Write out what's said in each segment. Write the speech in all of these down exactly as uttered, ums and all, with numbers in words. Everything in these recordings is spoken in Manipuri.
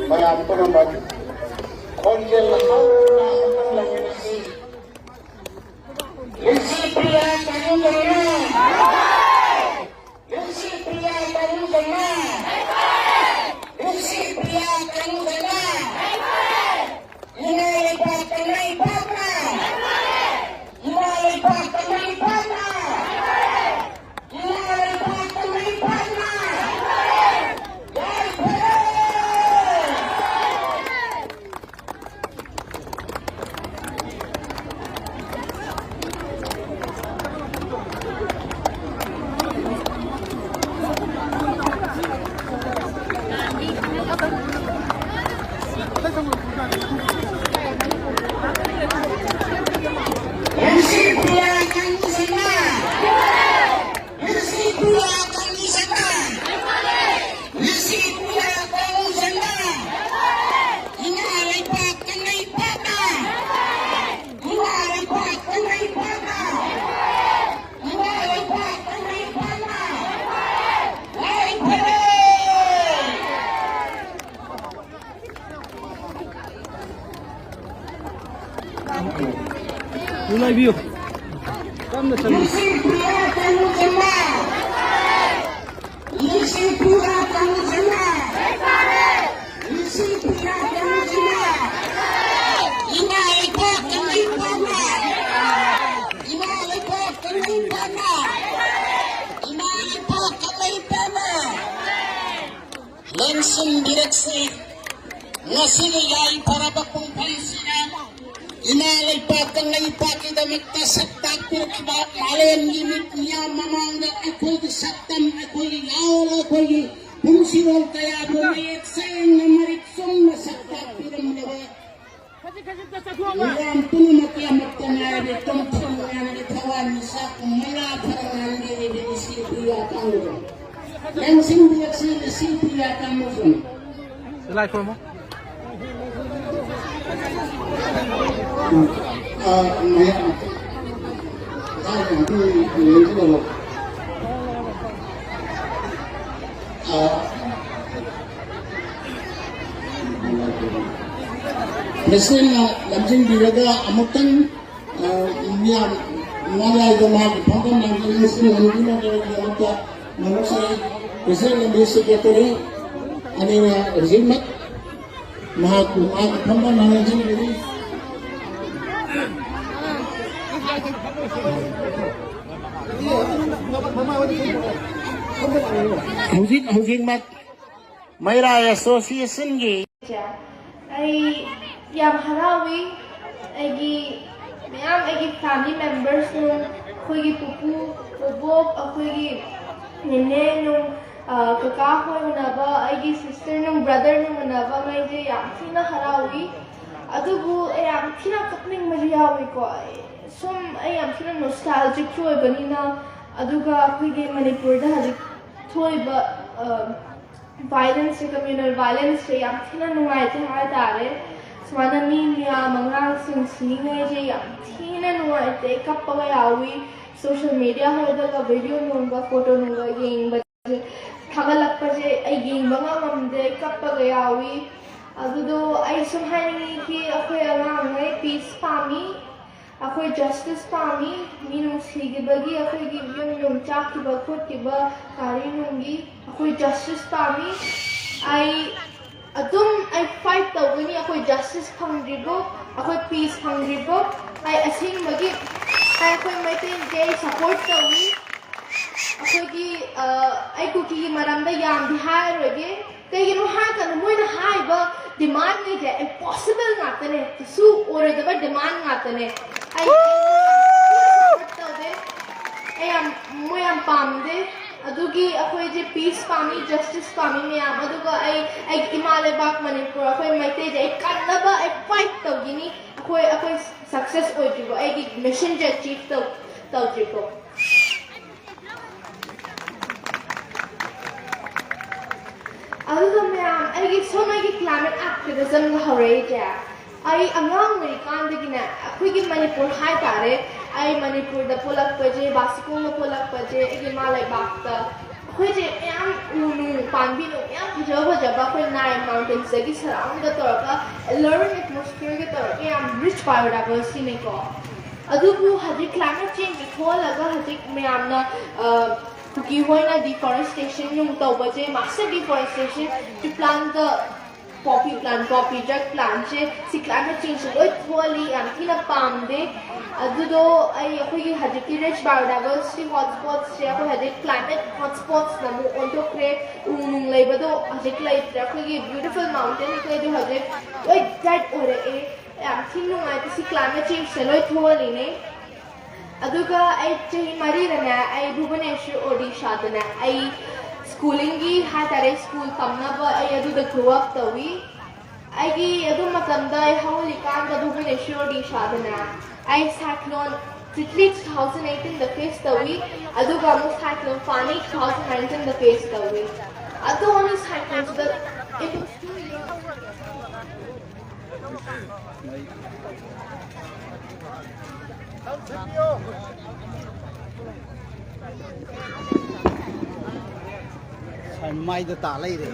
ꯃꯌꯥꯝ ꯄꯨꯝꯅꯃꯛ ꯈꯣꯟꯖꯦꯜ ꯍꯧꯅ ꯑꯃꯨꯛꯇꯪ ꯂꯥꯎꯃꯤꯟꯅꯁꯤ꯫ ꯂꯨꯁꯤ ꯄ꯭ꯔꯤꯌꯥ ꯀꯥꯡꯖꯝꯅ! ꯂꯨꯁꯤ ꯄ꯭ꯔꯤꯌꯥ ꯀꯥꯡꯖꯝꯅ! ꯂꯨꯁꯤ ꯄ꯭ꯔꯤꯌꯥ ꯀꯥꯡꯖꯝꯅ! ꯏꯃꯥ ꯂꯩꯕꯥꯛ ꯀꯪꯂꯩꯄꯥꯛꯅ! ꯏꯃꯥ ꯂꯩꯕꯥꯛ ꯀꯪꯂꯩꯄꯥꯛꯅ! ꯏꯃꯥ ꯂꯩꯕꯥꯛ ꯀꯪꯂꯩꯄꯥꯛꯅ! ꯌꯥꯏꯐꯔꯦ! ꯂꯨꯁꯤ ꯄ꯭ꯔꯤꯌꯥ ꯀꯥꯡꯖꯝꯅ! ꯂꯨꯁꯤ ꯄ꯭ꯔꯤꯌꯥ ꯀꯥꯡꯖꯝꯅ! ꯂꯨꯁꯤ ꯄ꯭ꯔꯤꯌꯥ ꯀꯥꯡꯖꯝꯅ! ꯏꯃꯥ ꯂꯩꯕꯥꯛ ꯀꯪꯂꯩꯄꯥꯛꯅ! ꯏꯃꯥ ꯂꯩꯕꯥꯛ ꯀꯪꯂꯩꯄꯥꯛꯅ! ꯏꯃꯥ ꯂꯩꯕꯥꯛ ꯀꯪꯂꯩꯄꯥꯛꯅ! ꯌꯥꯏꯐꯔꯦ! ꯂꯥꯏꯕꯤꯌꯨ꯫ ꯇꯞꯅ ꯆꯠꯂꯨ꯫ ꯂꯨꯁꯤ ꯄ꯭ꯔꯤꯌꯥ ꯀꯥꯡꯖꯝꯅ! ꯂꯨꯁꯤ ꯄ꯭ꯔꯤꯌꯥ ꯀꯥꯡꯖꯝꯅ! ꯂꯨꯁꯤ ꯄ꯭ꯔꯤꯌꯥ ꯀꯥꯡꯖꯝꯅ! ꯏꯃꯥ ꯂꯩꯕꯥꯛ ꯀꯪꯂꯩꯄꯥꯛꯅ! ꯏꯃꯥ ꯂꯩꯕꯥꯛ ꯀꯪꯂꯩꯄꯥꯛꯅ! ꯏꯃꯥ ꯂꯩꯕꯥꯛ ꯀꯪꯂꯩꯄꯥꯛꯅ! ꯂꯦꯡꯁꯤꯟꯕꯤꯔꯛꯁꯤ꯫ ꯉꯁꯤꯒꯤ ꯌꯥꯏꯐꯔꯕ ꯀꯨꯝꯍꯩꯁꯤꯗ ꯏꯃꯥ ꯂꯩꯄꯥꯛ ꯀꯪꯂꯩꯄꯥꯛꯀꯤꯗꯃꯛꯇ ꯁꯛ ꯇꯥꯛꯄꯤꯔꯛꯈꯤꯕ ꯃꯥꯂꯦꯝꯒꯤ ꯃꯤꯠ ꯃꯤꯌꯥꯝ ꯃꯃꯥꯡꯗ ꯑꯩꯈꯣꯏꯒꯤ ꯁꯛꯇꯝ, ꯑꯩꯈꯣꯏꯒꯤ ꯌꯥꯑꯣꯟ, ꯑꯩꯈꯣꯏꯒꯤ ꯄꯨꯟꯁꯤꯔꯣꯜ ꯀꯌꯥꯕꯨ ꯃꯌꯦꯛ ꯁꯦꯡꯅ ꯃꯔꯤꯛ ꯆꯨꯝꯅ ꯁꯛ ꯇꯥꯛꯄꯤꯔꯝꯂꯕ ꯃꯤꯌꯥꯝ ꯄꯨꯝꯅꯃꯛꯀꯤ ꯑꯃꯠꯇ ꯉꯥꯏꯔꯕꯤ ꯇꯣꯝꯊꯤꯟ ꯃꯌꯥꯝꯒꯤ ꯊꯋꯥꯟꯃꯤꯆꯥꯛ ꯃꯩꯔꯥ ꯊꯥꯔ ꯉꯥꯟꯕꯤꯔꯤꯕ ꯏꯆꯦ ꯄ꯭ꯔꯤꯌꯥ ꯀꯥꯡꯖꯝ꯫ ꯂꯦꯡꯁꯤꯟꯕꯤꯔꯛꯁꯤ ꯏꯆꯦ ꯄ꯭ꯔꯤꯌꯥ ꯀꯥꯡꯖꯝ꯫ ꯂꯥꯏ ꯈꯨꯔꯨꯝꯃꯣ꯫ ꯑ, ꯃꯌꯥꯝ, ꯑ, ꯄ꯭ꯔꯁꯤꯗꯦꯟꯅ ꯂꯝꯖꯤꯡꯕꯤꯔꯒ ꯑꯃꯨꯛꯇꯪ, ꯑ, ꯃꯤꯌꯥꯝ ꯃꯌꯥꯏꯗ ꯃꯍꯥꯛꯀꯤ ꯐꯝꯐꯝ ꯂꯥꯡꯐꯝ ꯑꯁꯤ ꯂꯩꯕꯤꯅꯕꯒꯤꯗꯃꯛꯇ ꯃꯅꯨꯡꯁꯥꯏ ꯄ꯭ꯔꯁꯤꯗꯦꯟ ꯑꯃꯗꯤ ꯁꯦꯀ꯭ꯔꯦꯇꯔꯤ ꯑꯅꯤꯅ ꯍꯧꯖꯤꯛꯃꯛ ꯃꯍꯥꯛꯄꯨ ꯃꯍꯥꯛꯀꯤ ꯐꯝꯐꯝ ꯂꯥꯡꯍꯟꯖꯅꯤꯡꯕꯅꯤ꯫ ꯍꯧꯖꯤꯛ ꯍꯧꯖꯤꯛꯃꯛ ꯃꯩꯔꯥ ꯑꯦꯁꯣꯁꯤꯌꯦꯁꯟꯒꯤ ꯑꯩ ꯌꯥꯝ ꯍꯔꯥꯎꯏ꯫ ꯑꯩꯒꯤ ꯃꯌꯥꯝ, ꯑꯩꯒꯤ ꯐꯦꯃꯤꯂꯤ ꯃꯦꯝꯕꯔꯁꯅꯨꯡ, ꯑꯩꯈꯣꯏꯒꯤ ꯄꯨꯄꯨ, ꯕꯣꯕꯣꯛ, ꯑꯩꯈꯣꯏꯒꯤ ꯅꯦꯅꯦ ꯅꯨꯡ, ꯑ, ꯀꯀꯥ ꯍꯣꯏ ꯎꯅꯕ, ꯑꯩꯒꯤ ꯁꯤꯁꯇꯔ ꯅꯨꯡ, ꯕ꯭ꯔꯗꯔ ꯅꯨꯡ ꯎꯅꯕ, ꯃꯩꯁꯦ ꯌꯥꯝ ꯊꯤꯅ ꯍꯔꯥꯎꯏ꯫ ꯑꯗꯨꯕꯨ ꯑꯩ ꯌꯥꯝ ꯊꯤꯅ ꯀꯞꯅꯤꯡꯕꯁꯨ ꯌꯥꯎꯏꯀꯣ꯫ ꯑꯩ ꯁꯨꯝ, ꯑꯩ ꯌꯥꯝ ꯊꯤꯅ ꯅꯣꯁꯇꯥꯜꯖꯤꯛꯁꯨ ꯑꯣꯏꯕꯅꯤꯅ, ꯑꯗꯨꯒ ꯑꯩꯈꯣꯏꯒꯤ ꯃꯅꯤꯄꯨꯔꯗ ꯍꯧꯖꯤꯛ ꯊꯣꯛꯏꯕ, ꯑ, ꯚꯥꯏꯂꯦꯟꯁꯁꯦ, ꯀꯝꯃ꯭ꯌꯨꯅꯦꯜ ꯚꯥꯏꯂꯦꯟꯁꯁꯦ ꯌꯥꯝ ꯊꯤꯅ ꯅꯨꯡꯉꯥꯏꯇꯦ ꯍꯥꯏꯇꯥꯔꯦ꯫ ꯁꯨꯃꯥꯏꯅ ꯃꯤ ꯃꯌꯥꯝ, ꯑꯉꯥꯡꯁꯤꯡ ꯁꯤꯅꯤꯡꯉꯩꯁꯦ ꯌꯥꯝ ꯊꯤꯅ ꯅꯨꯡꯉꯥꯏꯇꯦ, ꯀꯞꯄꯒ ꯌꯥꯎꯏ꯫ ꯁꯣꯁꯦꯜ ꯃꯦꯗꯤꯌꯥ ꯍꯣꯏꯗꯒ ꯚꯤꯗꯤꯑꯣ ꯅꯨꯡꯒ ꯐꯣꯇꯣ ꯅꯨꯡꯒ ꯌꯦꯡꯕꯁꯦ, ꯊꯥꯒꯠꯂꯛꯄꯁꯦ ꯑꯩ ꯌꯦꯡꯕ ꯉꯝꯃꯝꯗꯦ, ꯀꯞꯄꯒ ꯌꯥꯎꯏ꯫ ꯑꯗꯨꯗꯣ ꯑꯩ ꯁꯨꯝ ꯍꯥꯏꯅꯤꯡꯉꯤ ꯀꯤ ꯑꯩꯈꯣꯏ ꯑꯉꯥꯡꯉꯩ ꯄꯤꯁ ꯄꯥꯝꯃꯤ, ꯑꯩꯈꯣꯏ ꯖꯁꯇꯤꯁ ꯄꯥꯝꯃꯤ꯫ ꯃꯤ ꯅꯨꯡꯁꯤꯈꯤꯕꯒꯤ, ꯑꯩꯈꯣꯏꯒꯤ ꯌꯨꯝ ꯅꯨꯡ ꯆꯥꯛꯈꯤꯕ ꯈꯣꯠꯈꯤꯕ ꯒꯥꯔꯤ ꯅꯨꯡꯒꯤ ꯑꯩꯈꯣꯏ ꯖꯁꯇꯤꯁ ꯄꯥꯝꯃꯤ꯫ ꯑꯩ ꯑꯗꯨꯝ ꯑꯩ ꯐꯥꯏꯠ ꯇꯧꯒꯅꯤ꯫ ꯑꯩꯈꯣꯏ ꯖꯁꯇꯤꯁ ꯐꯪꯗ꯭ꯔꯤꯕꯣ, ꯑꯩꯈꯣꯏ ꯄꯤꯁ ꯐꯪꯗ꯭ꯔꯤꯕꯣ, ꯑꯩ ꯑꯁꯦꯡꯕꯒꯤ ꯑꯩ ꯑꯩꯈꯣꯏ ꯃꯩꯇꯩꯒꯤ ꯑꯩ ꯁꯄꯣꯔꯠ ꯇꯧꯏ꯫ ꯑꯩꯈꯣꯏꯒꯤ, ꯑ, ꯑꯩ ꯀꯨꯀꯤꯒꯤ ꯃꯔꯝꯗ ꯌꯥꯝꯗꯤ ꯍꯥꯏꯔꯔꯣꯏꯒꯦ꯫ ꯀꯩꯒꯤꯅꯣ ꯍꯥꯏꯔꯀꯥꯟꯗ ꯃꯣꯏꯅ ꯍꯥꯏꯔꯤꯕ ꯗꯤꯃꯥꯟꯈꯩꯁꯦ ꯏꯝꯄꯣꯁꯤꯕꯜ ꯉꯥꯛꯇꯅꯦ, ꯀꯩꯁꯨ ꯑꯣꯏꯔꯣꯏꯗꯕ ꯗꯤꯃꯥꯟ ꯉꯥꯛꯇꯅꯦ꯫ ꯑꯩ ꯁꯄꯣꯔꯠ ꯇꯧꯗꯦ꯫ ꯑꯩ ꯌꯥꯝ, ꯃꯣꯏ ꯌꯥꯝ ꯄꯥꯝꯗꯦ꯫ ꯑꯗꯨꯒꯤ ꯑꯩꯈꯣꯏꯁꯦ ꯄꯤꯁ ꯄꯥꯝꯃꯤ, ꯖꯁꯇꯤꯁ ꯄꯥꯝꯃꯤ ꯃꯌꯥꯝ꯫ ꯑꯗꯨꯒ ꯑꯩ, ꯑꯩꯒꯤ ꯏꯃꯥ ꯂꯩꯕꯥꯛ ꯃꯅꯤꯄꯨꯔ, ꯑꯩꯈꯣꯏ ꯃꯩꯇꯩꯁꯦ ꯑꯩ ꯀꯟꯅꯕ ꯑꯩ ꯐꯥꯏꯠ ꯇꯧꯈꯤꯅꯤ꯫ ꯑꯩꯈꯣꯏ, ꯑꯩꯈꯣꯏ ꯁꯛꯁꯦꯁ ꯑꯣꯏꯗ꯭ꯔꯤꯕꯣ, ꯑꯩꯒꯤ ꯃꯤꯁꯟꯁꯦ ꯑꯆꯤꯞ ꯇꯧ-, ꯇꯧꯗ꯭ꯔꯤꯕꯣ꯫ ꯑꯗꯨꯒ ꯃꯌꯥꯝ, ꯑꯩꯒꯤ ꯁꯣꯝ ꯑꯩꯒꯤ ꯀ꯭ꯂꯥꯏꯃꯦꯠ ꯑꯦꯛꯇꯤꯚꯤꯖꯝꯒ ꯍꯧꯔꯛꯏꯁꯦ, ꯑꯩ ꯑꯉꯥꯡ ꯑꯣꯏꯔꯤꯀꯥꯟꯗꯒꯤꯅꯦ, ꯑꯩꯈꯣꯏꯒꯤ ꯃꯅꯤꯄꯨꯔ ꯍꯥꯏꯇꯥꯔꯦ, ꯑꯩ ꯃꯅꯤꯄꯨꯔꯗ ꯄꯣꯛꯂꯛꯄꯁꯦ, ꯕꯥꯁꯤꯈꯣꯡꯗ ꯄꯣꯛꯂꯛꯄꯁꯦ, ꯑꯩꯒꯤ ꯏꯃꯥ ꯂꯩꯕꯥꯛꯇ ꯑꯩꯈꯣꯏꯁꯦ ꯃꯌꯥꯝ ꯎ ꯅꯨꯡ ꯄꯥꯝꯕꯤ ꯅꯨꯡ ꯃꯌꯥꯝ ꯐꯖꯕ ꯐꯖꯕ ꯑꯩꯈꯣꯏ ꯅꯥꯏꯜ ꯃꯥꯎꯟꯇꯦꯟꯁꯇꯒꯤ ꯁꯔꯥꯎꯟꯒ ꯇꯧꯔꯒ, ꯑꯦꯂꯔꯤꯡ ꯑꯦꯠꯃꯣꯁꯐꯤꯌꯔꯒ ꯇꯧꯔꯒ ꯌꯥꯝ ꯔꯤꯆ ꯕꯥꯏꯑꯣꯗꯥꯏꯕꯔꯁꯤꯇꯤꯅꯤꯀꯣ꯫ ꯑꯗꯨꯕꯨ ꯍꯧꯖꯤꯛ ꯀ꯭ꯂꯥꯏꯃꯦꯠ ꯆꯦꯟꯖ ꯊꯣꯛꯍꯜꯂꯒ ꯍꯧꯖꯤꯛ ꯃꯌꯥꯝꯅ, ꯑ, ꯀꯨꯀꯤ ꯍꯣꯏꯅ ꯗꯤꯐꯣꯔꯦꯁꯇꯦꯁꯟ ꯅꯨꯡ ꯇꯧꯕꯁꯦ, ꯃꯥꯁꯤꯐ ꯗꯤꯐꯣꯔꯦꯁꯇꯦꯁꯟ, ꯇ꯭ꯔꯤ ꯄ꯭ꯂꯥꯟꯠꯇ ꯄꯣꯄꯤ ꯄ꯭ꯂꯥꯟ, ꯄꯣꯄꯤ ꯗ꯭ꯔꯒ ꯄ꯭ꯂꯥꯟꯁꯦ ꯁꯤ ꯀ꯭ꯂꯥꯏꯃꯦꯠ ꯆꯦꯟꯖꯁꯦ ꯂꯣꯏ ꯊꯣꯛꯍꯜꯂꯤ, ꯌꯥꯝ ꯊꯤꯅ ꯄꯥꯝꯗꯦ꯫ ꯑꯗꯨꯗꯣ ꯑꯩ, ꯑꯩꯈꯣꯏꯒꯤ ꯍꯧꯖꯤꯛꯀꯤ ꯔꯤꯆ ꯕꯥꯏꯑꯣꯗꯥꯏꯕꯔꯁꯤꯇꯤ ꯍꯣꯠꯁ꯭ꯄꯣꯠꯁꯦ ꯑꯩꯈꯣꯏ ꯍꯧꯖꯤꯛ ꯀ꯭ꯂꯥꯏꯃꯦꯠ ꯍꯣꯠꯁ꯭ꯄꯣꯠꯁꯅ ꯑꯃꯨꯛ ꯑꯣꯟꯊꯣꯛꯈ꯭ꯔꯦ꯫ ꯎ ꯅꯨꯡ ꯂꯩꯕꯗꯣ ꯍꯧꯖꯤꯛ ꯂꯩꯇ꯭ꯔꯦ꯫ ꯑꯩꯈꯣꯏꯒꯤ ꯕ꯭ꯌꯨꯇꯤꯐꯨꯜ ꯃꯥꯎꯟꯇꯦꯟ ꯑꯩꯈꯣꯏꯗꯣ ꯍꯧꯖꯤꯛ ꯂꯣꯏ ꯗꯦꯗ ꯑꯣꯏꯔꯛꯑꯦ꯫ ꯌꯥꯝ ꯊꯤꯅ ꯅꯨꯡꯉꯥꯏꯇꯦ꯫ ꯁꯤ ꯀ꯭ꯂꯥꯏꯃꯦꯠ ꯆꯦꯟꯖꯁꯦ ꯂꯣꯏ ꯊꯣꯛꯍꯜꯂꯤꯅꯦ꯫ ꯑꯗꯨꯒ ꯑꯩ ꯆꯍꯤ ꯃꯔꯤꯗꯅꯦ, ꯑꯩ ꯚꯨꯕꯅꯦꯁ꯭ꯋꯔ, ꯑꯣꯗꯤꯁꯥꯗꯅꯦ, ꯑꯩ ꯁ꯭ꯀꯨꯂꯤꯡꯒꯤ ꯍꯥꯏꯇꯥꯔꯦ, ꯁ꯭ꯀꯨꯜ ꯇꯝꯅꯕ ꯑꯩ ꯑꯗꯨꯗ ꯒ꯭ꯔꯣ ꯑꯞ ꯇꯧꯏ꯫ ꯑꯩꯒꯤ ꯑꯗꯨ ꯃꯇꯝꯗ ꯑꯩ ꯍꯧꯒꯠꯂꯤꯀꯥꯟꯗ ꯚꯨꯕꯅꯦꯁ꯭ꯋꯔ, ꯑꯣꯗꯤꯁꯥꯗꯅꯦ, ꯑꯩ ꯁꯥꯏꯀ꯭ꯂꯣꯟ ꯇꯤꯠꯂꯤ ꯇꯨ ꯊꯥꯎꯖꯟ ꯑꯩꯠꯇꯤꯟꯗ ꯐꯦꯁ ꯇꯧꯏ, ꯑꯗꯨꯒ ꯑꯃꯨꯛ ꯁꯥꯏꯀ꯭ꯂꯣꯟ ꯐꯥꯅꯤ ꯇꯨ ꯊꯥꯎꯖꯟ ꯅꯥꯏꯟꯇꯤꯟꯗ ꯐꯦꯁ ꯇꯧꯏ꯫ ꯑꯗꯣ ꯑꯅꯤ ꯁꯥꯏꯀ꯭ꯂꯣꯟꯁꯤꯗ ꯁꯥꯔ ꯃꯥꯏꯗ ꯇꯥ ꯂꯩꯔꯦ꯫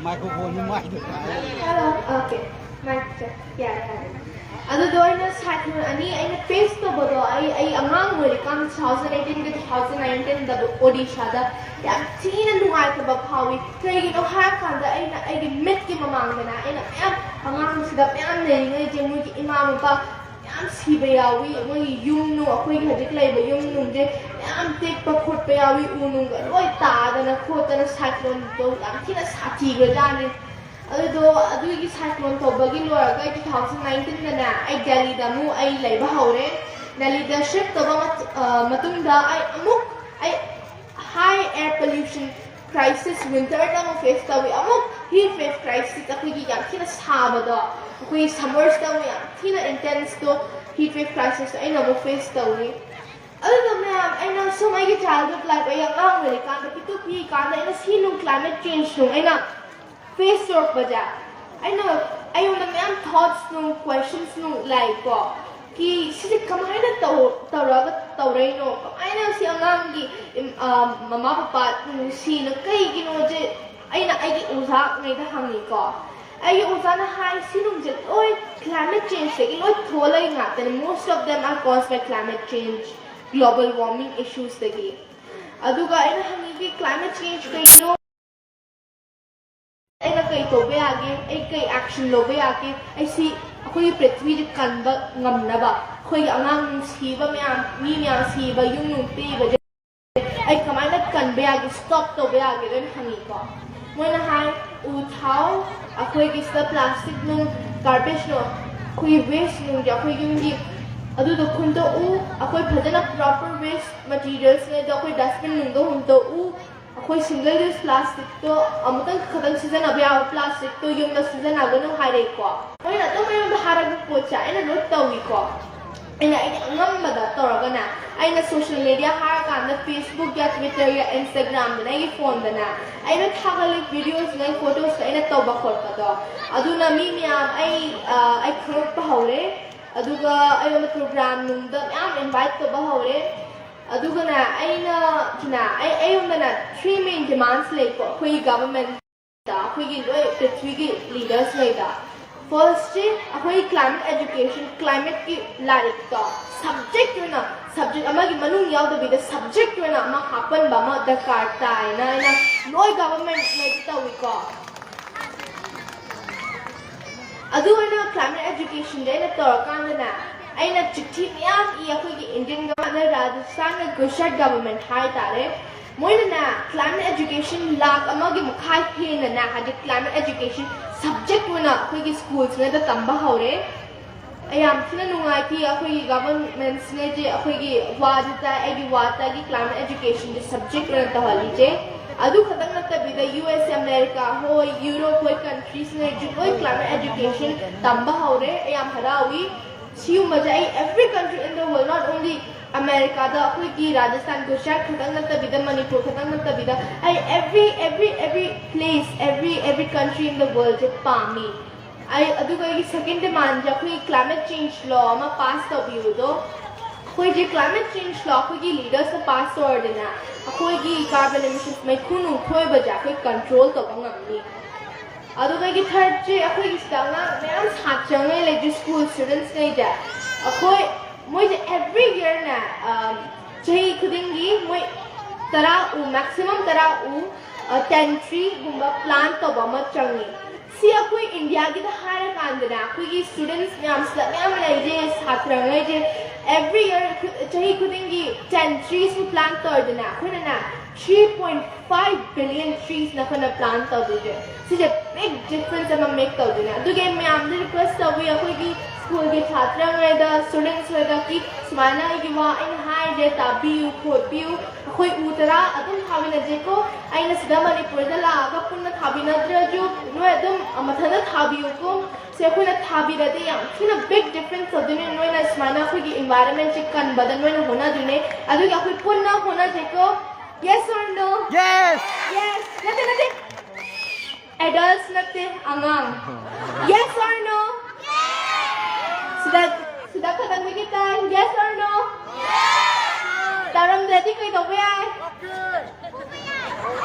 ꯃꯥꯏꯀ꯭ꯔꯣꯐꯣꯟꯁꯨ ꯃꯥꯏꯗ ꯇꯥ ꯂꯩꯔꯦ꯫ Hello, okay. Mic check. ꯌꯥꯔꯦ, ꯌꯥꯔꯦ꯫ ꯑꯗꯨꯗꯣ ꯑꯩꯅ ꯁꯥꯏꯀ꯭ꯂꯣꯟ ꯑꯅꯤ ꯑꯩꯅ ꯐꯦꯁ ꯇꯧꯕꯗꯣ, ꯑꯩ, ꯑꯩ ꯑꯉꯥꯡ ꯑꯣꯏꯔꯤꯀꯥꯟꯗ ꯇꯨ ꯊꯥꯎꯖꯟ ꯑꯩꯠꯇꯤꯟꯒ ꯇꯨ ꯊꯥꯎꯖꯟ ꯅꯥꯏꯟꯇꯤꯟꯗ ꯑꯣꯗꯤꯁꯥꯗ ꯌꯥꯝ ꯊꯤꯅ ꯅꯨꯡꯉꯥꯏꯇꯕ ꯐꯥꯎꯏ꯫ ꯀꯩꯒꯤꯅꯣ ꯍꯥꯏꯔꯀꯥꯟꯗ ꯑꯩꯅ ꯑꯩꯒꯤ ꯃꯤꯠꯀꯤ ꯃꯃꯥꯡꯗꯅ ꯑꯩꯅ ꯃꯌꯥꯝ ꯑꯉꯥꯡꯁꯤꯗ ꯃꯌꯥꯝ ꯂꯩꯔꯤꯉꯩꯁꯦ ꯃꯣꯏꯒꯤ ꯏꯃꯥ ꯃꯄꯥ ꯌꯥꯝ ꯁꯤꯕ ꯌꯥꯎꯏ, ꯃꯣꯏꯒꯤ ꯌꯨꯝ ꯅꯨꯡ, ꯑꯩꯈꯣꯏꯒꯤ ꯍꯧꯖꯤꯛ ꯂꯩꯕ ꯌꯨꯝ ꯅꯨꯡꯁꯦ ꯃꯌꯥꯝ ꯇꯦꯛꯄ ꯈꯣꯠꯄ ꯌꯥꯎꯏ, ꯎ ꯅꯨꯡꯒ ꯂꯣꯏ ꯇꯥꯗꯅ ꯈꯣꯠꯇꯅ ꯁꯥꯏꯀ꯭ꯂꯣꯟꯗꯣ ꯌꯥꯝ ꯊꯤꯅ ꯁꯥꯊꯤꯈ꯭ꯔꯖꯥꯠꯅꯤ꯫ ꯑꯗꯨꯗꯣ ꯑꯗꯨꯒꯤ ꯁꯥꯏꯀ꯭ꯂꯣꯟ ꯇꯧꯕꯒꯤ ꯂꯣꯏꯔꯒ ꯑꯩ ꯇꯨ ꯊꯥꯎꯖꯟ ꯅꯥꯏꯟꯇꯤꯟꯗꯅꯦ ꯑꯩ ꯗꯦꯜꯂꯤꯗ ꯑꯃꯨꯛ ꯑꯩ ꯂꯩꯕ ꯍꯧꯔꯦ꯫ ꯗꯦꯜꯂꯤꯗ ꯁꯤꯐ ꯇꯧꯕ ꯃꯇꯨꯡꯗ ꯑꯩ ꯑꯃꯨꯛ ꯑꯩ ꯍꯥꯏ ꯑꯦꯌꯔ ꯄꯣꯂ꯭ꯌꯨꯁꯟ ꯀ꯭ꯔꯥꯏꯁꯤꯁ ꯋꯤꯟꯇꯔꯗ ꯑꯃꯨꯛ ꯐꯦꯁ ꯇꯧꯏ, ꯑꯃꯨꯛ ꯍꯤꯠ ꯋꯦꯚ ꯀ꯭ꯔꯥꯏꯁꯤꯁ, ꯑꯩꯈꯣꯏꯒꯤ ꯌꯥꯝ ꯊꯤꯅ ꯁꯥꯕꯗꯣ, ꯑꯩꯈꯣꯏꯒꯤ ꯁꯝꯃꯔꯁꯤꯗ ꯑꯃꯨꯛ ꯌꯥꯝ ꯊꯤꯅ ꯏꯟꯇꯦꯟꯁꯇꯣ ꯍꯤꯠ ꯋꯦꯚ ꯀ꯭ꯔꯥꯏꯁꯤꯁ ꯑꯩꯅ ꯑꯃꯨꯛ ꯐꯦꯁ ꯇꯧꯏ꯫ ꯑꯗꯨꯒ ꯃꯌꯥꯝ ꯑꯩꯅ ꯁꯨꯝ ꯑꯩꯒꯤ ꯆꯥꯏꯜꯍꯨꯗ ꯂꯥꯏꯐ, ꯑꯩ ꯑꯉꯥꯡ ꯑꯣꯏꯔꯤꯀꯥꯟꯗ, ꯄꯤꯛꯇꯨ ꯄꯤꯛꯏꯀꯥꯟꯗ ꯑꯩꯅ ꯁꯤ ꯅꯨꯡ ꯀ꯭ꯂꯥꯏꯃꯦꯠ ꯆꯦꯟꯖ ꯅꯨꯡ ꯑꯩꯅ ꯐꯦꯁ ꯇꯧꯔꯛꯄꯁꯦ, ꯑꯩꯅ ꯑꯩꯉꯣꯟꯗ ꯃꯌꯥꯝ ꯊꯣꯠꯁ ꯅꯨꯡ ꯀ꯭ꯋꯦꯁꯟꯁ ꯅꯨꯡ ꯂꯥꯛꯏꯀꯣ꯫ ꯀꯤ ꯁꯤꯁꯦ ꯀꯃꯥꯏꯅ ꯇꯧ ꯇꯧꯔꯒ ꯇꯧꯔꯛꯏꯅꯣ? ꯀꯃꯥꯏꯅ ꯁꯤ ꯑꯉꯥꯡꯒꯤ ꯏꯝ- ꯑ, ꯃꯃꯥ ꯄꯄꯥ ꯅꯨꯡꯁꯤꯅ ꯀꯩꯒꯤꯅꯣꯁꯦ ꯑꯩꯅ ꯑꯩꯒꯤ ꯑꯣꯖꯥꯉꯩꯗ ꯍꯪꯉꯤꯀꯣ꯫ ꯑꯩꯒꯤ ꯑꯣꯖꯥꯅ ꯍꯥꯏ ꯁꯤ ꯅꯨꯡꯁꯦ ꯂꯣꯏ ꯀ꯭ꯂꯥꯏꯃꯦꯠ ꯆꯦꯟꯖꯇꯒꯤ ꯂꯣꯏ ꯊꯣꯛꯂꯛꯏ ꯉꯥꯛꯇꯅꯤ, most of them are caused by climate change, global warming issuesꯇꯒꯤ꯫ ꯑꯗꯨꯒ ꯑꯩꯅ ꯍꯪꯉꯤꯗꯤ ꯀ꯭ꯂꯥꯏꯃꯦꯠ ꯆꯦꯟꯖ ꯀꯩꯅꯣ? ꯑꯩꯅ ꯀꯩ ꯇꯧꯕ ꯌꯥꯒꯦ? ꯑꯩ ꯀꯩ ꯑꯦꯛꯁꯟ ꯂꯧꯕ ꯌꯥꯒꯦ? ꯑꯩ ꯁꯤ ꯑꯩꯈꯣꯏꯒꯤ ꯄ꯭ꯔꯤꯊꯤꯕꯤꯁꯦ ꯀꯟꯕ ꯉꯝꯅꯕ, ꯑꯩꯈꯣꯏꯒꯤ ꯑꯉꯥꯡ ꯅꯨꯡꯁꯤꯕ ꯃꯌꯥꯝ, ꯃꯤ ꯃꯌꯥꯝ ꯁꯤꯕ, ꯌꯨꯝ ꯅꯨꯡ ꯄꯤꯕꯁꯦ ꯑꯩ ꯀꯃꯥꯏꯅ ꯀꯟꯕ ꯌꯥꯒꯦ, ꯁ꯭ꯇꯣꯞ ꯇꯧꯕ ꯌꯥꯒꯦ ꯂꯣꯏꯅ ꯍꯪꯉꯤꯀꯣ꯫ ꯃꯣꯏꯅ ꯍꯥꯏ ꯎ ꯊꯥꯎ, ꯑꯩꯈꯣꯏꯒꯤ ꯁꯤꯗ ꯄ꯭ꯂꯥꯁꯇꯤꯛ ꯅꯨꯡ, ꯒꯥꯔꯕꯦꯖ ꯅꯨꯡ, ꯑꯩꯈꯣꯏꯒꯤ ꯋꯦꯁ ꯅꯨꯡꯁꯦ ꯑꯩꯈꯣꯏ ꯌꯨꯝꯒꯤ ꯑꯗꯨꯗꯣ ꯈꯨꯟꯗꯣꯛꯎ, ꯑꯩꯈꯣꯏ ꯐꯖꯅ ꯄ꯭ꯔꯣꯄꯔ ꯋꯦꯁ ꯃꯇꯤꯔꯤꯌꯦꯜꯁꯉꯩꯗꯣ ꯑꯩꯈꯣꯏ ꯗꯁꯕꯤꯟ ꯅꯨꯡꯗ ꯍꯨꯟꯗꯣꯛꯎ, ꯑꯩꯈꯣꯏ ꯁꯤꯡꯒꯜ ꯌꯨꯁ ꯄ꯭ꯂꯥꯁꯇꯤꯛꯇꯣ ꯑꯃꯨꯛꯇꯪ ꯈꯛꯇꯪ ꯁꯤꯖꯤꯟꯅꯕ ꯌꯥꯕ ꯄ꯭ꯂꯥꯁꯇꯤꯛꯇꯣ ꯌꯨꯝꯗ ꯁꯤꯖꯤꯟꯅꯒꯅꯨ ꯍꯥꯏꯔꯛꯏꯀꯣ꯫ ꯃꯣꯏꯅ ꯑꯗꯨꯝ ꯑꯩꯉꯣꯟꯗ ꯍꯥꯏꯔꯛꯄ ꯄꯣꯠꯁꯦ ꯑꯩꯅ ꯂꯣꯏ ꯇꯧꯏꯀꯣ꯫ ꯑꯩꯅ ꯑꯩꯒꯤ ꯑꯉꯝꯕꯗ ꯇꯧꯔꯒꯅꯦ, ꯑꯩꯅ ꯁꯣꯁꯤꯌꯦꯜ ꯃꯦꯗꯤꯌꯥ ꯍꯥꯏꯔꯀꯥꯟꯗ Facebook ꯌꯥ, Twitter ꯌꯥ, Instagram ꯗꯅꯦ, ꯑꯩꯒꯤ ꯐꯣꯟꯗꯅꯦ ꯑꯩꯅ ꯊꯥꯒꯠꯂꯤ ꯚꯤꯗꯤꯑꯣꯁꯤꯅ, ꯑꯩ ꯐꯣꯇꯣꯁꯤꯅ ꯑꯩꯅ ꯇꯧꯕ ꯈꯣꯠꯄꯗꯣ꯫ ꯑꯗꯨꯅ ꯃꯤ ꯃꯌꯥꯝ ꯑꯩ ꯑ, ꯑꯩ ꯈꯪꯉꯛꯄ ꯍꯧꯔꯦ꯫ ꯑꯗꯨꯒ ꯑꯩꯉꯣꯟꯗ ꯄ꯭ꯔꯣꯒ꯭ꯔꯥꯝ ꯅꯨꯡꯗ ꯃꯌꯥꯝ ꯏꯟꯚꯥꯏꯠ ꯇꯧꯕ ꯍꯧꯔꯦ꯫ ꯑꯗꯨꯒꯅꯦ ꯑꯩꯅ ꯁꯤꯅ ꯑꯩ ꯑꯩꯉꯣꯟꯗꯅꯦ ꯊ꯭ꯔꯤ ꯃꯦꯟ ꯗꯤꯃꯥꯟꯁ ꯂꯩꯀꯣ ꯑꯩꯈꯣꯏꯒꯤ ꯒꯚꯔꯟꯃꯦꯟꯠꯇ, ꯑꯩꯈꯣꯏꯒꯤ ꯂꯣꯏ ꯄ꯭ꯔꯤꯊꯤꯕꯤꯒꯤ ꯂꯤꯗꯔꯁꯉꯩꯗ꯫ ꯐꯥꯔꯁꯁꯤ ꯑꯩꯈꯣꯏ ꯀ꯭ꯂꯥꯏꯃꯦꯠ ꯑꯦꯖꯨꯀꯦꯁꯟ, ꯀ꯭ꯂꯥꯏꯃꯦꯠꯀꯤ ꯂꯥꯏꯔꯤꯛꯇꯣ ꯁꯕꯖꯦꯛ ꯑꯣꯏꯅ, ꯁꯕꯖꯦꯛ ꯑꯃꯒꯤ ꯃꯅꯨꯡ ꯌꯥꯎꯗꯕꯤꯗ ꯁꯕꯖꯦꯛ ꯑꯣꯏꯅ ꯑꯃ ꯍꯥꯞꯄꯟꯕ ꯑꯃ ꯗꯔꯀꯥꯔ ꯇꯥꯏꯅ ꯑꯩꯅ ꯂꯣꯏ ꯒꯚꯔꯟꯃꯦꯟꯠꯉꯩꯗ ꯇꯧꯏꯀꯣ꯫ ꯑꯗꯨ ꯑꯣꯏꯅ ꯀ꯭ꯂꯥꯏꯃꯦꯠ ꯑꯦꯖꯨꯀꯦꯁꯟꯗ ꯑꯩꯅ ꯇꯧꯔꯀꯥꯟꯗꯅꯦ ꯑꯩꯅ ꯆꯤꯊꯤ ꯃꯌꯥꯝ ꯏ ꯑꯩꯈꯣꯏꯒꯤ ꯏꯟꯗꯤꯌꯟ ꯒꯚꯔꯟꯃꯦꯟꯠ, ꯔꯥꯖꯁꯊꯥꯟꯒ ꯒꯨꯖꯔꯥꯠ ꯒꯚꯔꯟꯃꯦꯟꯠ ꯍꯥꯏꯇꯥꯔꯦ꯫ ꯃꯣꯏꯅꯅꯦ ꯀ꯭ꯂꯥꯏꯃꯦꯠ ꯑꯦꯖꯨꯀꯦꯁꯟ ꯂꯥꯛ ꯑꯃꯒꯤ ꯃꯈꯥ ꯍꯦꯟꯅꯅꯦ ꯍꯥꯏꯗꯤ ꯀ꯭ꯂꯥꯏꯃꯦꯠ ꯑꯦꯖꯨꯀꯦꯁꯟ ꯁꯕꯖꯦꯛ ꯑꯣꯏꯅ ꯑꯩꯈꯣꯏꯒꯤ ꯁ꯭ꯀꯨꯜꯁꯤꯗ ꯇꯝꯕ ꯍꯧꯔꯦ꯫ ꯑꯩ ꯌꯥꯝ ꯊꯤꯅ ꯅꯨꯡꯉꯥꯏꯇꯦ ꯑꯩꯈꯣꯏꯒꯤ ꯒꯚꯔꯟꯃꯦꯟꯠꯁꯤꯅꯁꯦ ꯑꯩꯈꯣꯏꯒꯤ ꯋꯥꯗꯤ ꯇꯥꯏ, ꯑꯩꯒꯤ ꯋꯥ ꯇꯥꯏꯒꯤ ꯀ꯭ꯂꯥꯏꯃꯦꯠ ꯑꯦꯖꯨꯀꯦꯁꯟꯁꯦ ꯁꯕꯖꯦꯛ ꯑꯣꯏꯅ ꯇꯧꯍꯜꯂꯤꯁꯦ꯫ ꯑꯗꯨ ꯈꯛꯇꯪ ꯅꯠꯇꯕꯤꯗ ꯌꯨ ꯑꯦꯁ ꯑꯦ, ꯑꯃꯦꯔꯤꯀꯥ ꯍꯣꯏ, ꯌꯨꯔꯣꯞ ꯍꯣꯏ ꯀꯟꯇ꯭ꯔꯤꯁꯤꯅꯁꯨ ꯂꯣꯏ ꯀ꯭ꯂꯥꯏꯃꯦꯠ ꯑꯦꯖꯨꯀꯦꯁꯟ ꯇꯝꯕ ꯍꯧꯔꯦ꯫ ꯑꯩ ꯌꯥꯝ ꯍꯔꯥꯎꯏ꯫ ꯁꯤꯒꯨꯝꯕꯁꯦ ꯑꯩ every country in the world, not only ꯑꯃꯦꯔꯤꯀꯥꯗ ꯑꯩꯈꯣꯏꯒꯤ ꯔꯥꯖꯁꯊꯥꯟ, ꯒꯨꯖꯔꯥꯠ ꯈꯛꯇꯪ ꯅꯠꯇꯕꯤꯗ, ꯃꯅꯤꯄꯨꯔ ꯈꯛꯇꯪ ꯅꯠꯇꯕꯤꯗ, ꯑꯩ every every every place, every every country in the worldꯁꯦ ꯄꯥꯝꯃꯤ꯫ ꯑꯩ ꯑꯗꯨꯒ ꯑꯩꯒꯤ second demandꯁꯦ ꯑꯩꯈꯣꯏꯒꯤ climate change law ꯑꯃ pass ꯇꯧꯕꯤꯌꯨꯗꯣ꯫ ꯑꯩꯈꯣꯏꯁꯦ climate change law ꯑꯩꯈꯣꯏꯒꯤ leadersꯅ pass ꯇꯧꯔꯗꯅ ꯑꯩꯈꯣꯏꯒꯤ carbon emissions, ꯃꯩꯈꯨ ꯅꯨꯡ ꯊꯣꯛꯏꯕꯁꯦ ꯑꯩꯈꯣꯏ control ꯇꯧꯕ ꯉꯝꯅꯤ꯫ ꯑꯗꯨꯒ ꯑꯩꯒꯤ thirdꯁꯦ ꯑꯩꯈꯣꯏꯒꯤ ꯁꯤꯗ ꯑꯉꯥꯡ ꯃꯌꯥꯝ ꯁꯥꯇ꯭ꯔꯉꯩ ꯂꯩ, school studentsꯉꯩꯁꯦ꯫ ꯑꯩꯈꯣꯏ ꯃꯣꯏꯁꯦ every yearꯅꯦ, ꯑ, ꯆꯍꯤ ꯈꯨꯗꯤꯡꯒꯤ ꯃꯣꯏ ꯇꯔꯥ ꯎ, maximum ꯇꯔꯥ ꯎ, ꯑ, ten treeꯒꯨꯝꯕ plant ꯇꯧꯕ ꯑꯃ ꯆꯪꯉꯤ꯫ ꯁꯤ ꯑꯩꯈꯣꯏ Indiaꯒꯤꯗ ꯍꯥꯏꯔꯀꯥꯟꯗꯅꯦ, ꯑꯩꯈꯣꯏꯒꯤ students ꯃꯌꯥꯝꯁꯤꯗ ꯃꯌꯥꯝ ꯂꯩꯔꯤꯁꯦ, ꯁꯥꯇ꯭ꯔꯉꯩꯁꯦ, every year ꯈꯨ-, ꯆꯍꯤ ꯈꯨꯗꯤꯡꯒꯤ ten treesꯄꯨ plant ꯇꯧꯔꯗꯅ ꯑꯩꯈꯣꯏꯅꯅꯦ three point five billion treesꯅ ꯑꯩꯈꯣꯏꯅ plant ꯇꯧꯗꯣꯏꯁꯦ꯫ ꯁꯤꯁꯦ big difference ꯑꯃ make ꯇꯧꯗꯣꯏꯅꯦ꯫ ꯑꯗꯨꯒꯤ ꯑꯩ ꯃꯌꯥꯝꯗ request ꯇꯧꯏ, ꯑꯩꯈꯣꯏꯒꯤ schoolꯒꯤ ꯁꯥꯇ꯭ꯔꯉꯩꯗ, studentsꯉꯩꯗ, ꯀꯤ ꯁꯨꯃꯥꯏꯅ ꯑꯩꯒꯤ ꯋꯥ ꯑꯩꯅ ꯍꯥꯏꯔꯤꯁꯦ ꯇꯥꯕꯤꯌꯨ ꯈꯣꯠꯄꯤꯌꯨ꯫ ꯑꯩꯈꯣꯏ ꯎ ꯇꯔꯥ ꯑꯗꯨꯝ ꯊꯥꯃꯤꯟꯅꯁꯦꯀꯣ꯫ ꯑꯩꯅ ꯁꯤꯗ ꯃꯅꯤꯄꯨꯔꯗ ꯂꯥꯛꯑꯒ ꯄꯨꯟꯅ ꯊꯥꯕꯤꯅꯗ꯭ꯔꯁꯨ ꯅꯣꯏ ꯑꯗꯨꯝ ꯃꯊꯟꯇ ꯊꯥꯕꯤꯌꯨꯀꯣ꯫ ꯁꯦ ꯑꯩꯈꯣꯏꯅ ꯊꯥꯕꯤꯔꯗꯤ ꯌꯥꯝ ꯊꯤꯅ big difference ꯇꯧꯗꯣꯏꯅꯦ꯫ ꯅꯣꯏꯅ ꯁꯨꯃꯥꯏꯅ ꯑꯩꯈꯣꯏꯒꯤ environmentꯁꯦ ꯀꯟꯕꯗ ꯅꯣꯏꯅ ꯍꯣꯠꯅꯗꯣꯏꯅꯦ꯫ ꯑꯗꯨꯒꯤ ꯑꯩꯈꯣꯏ ꯄꯨꯟꯅ ꯍꯣꯠꯅꯁꯦꯀꯣ꯫ Yes or no? Yes! Yes! ꯅꯠꯇꯦ, ꯅꯠꯇꯦ꯫ Adults ꯅꯠꯇꯦ, ꯑꯉꯥꯡ꯫ Yes or no? ꯁꯤꯗ, ꯁꯤꯗ ꯈꯇꯪꯗꯒꯤ ꯇꯥꯏ꯫ Yes or no? ꯇꯥꯔꯝꯗ꯭ꯔꯗꯤ ꯀꯩ ꯇꯧꯕ ꯌꯥꯏ?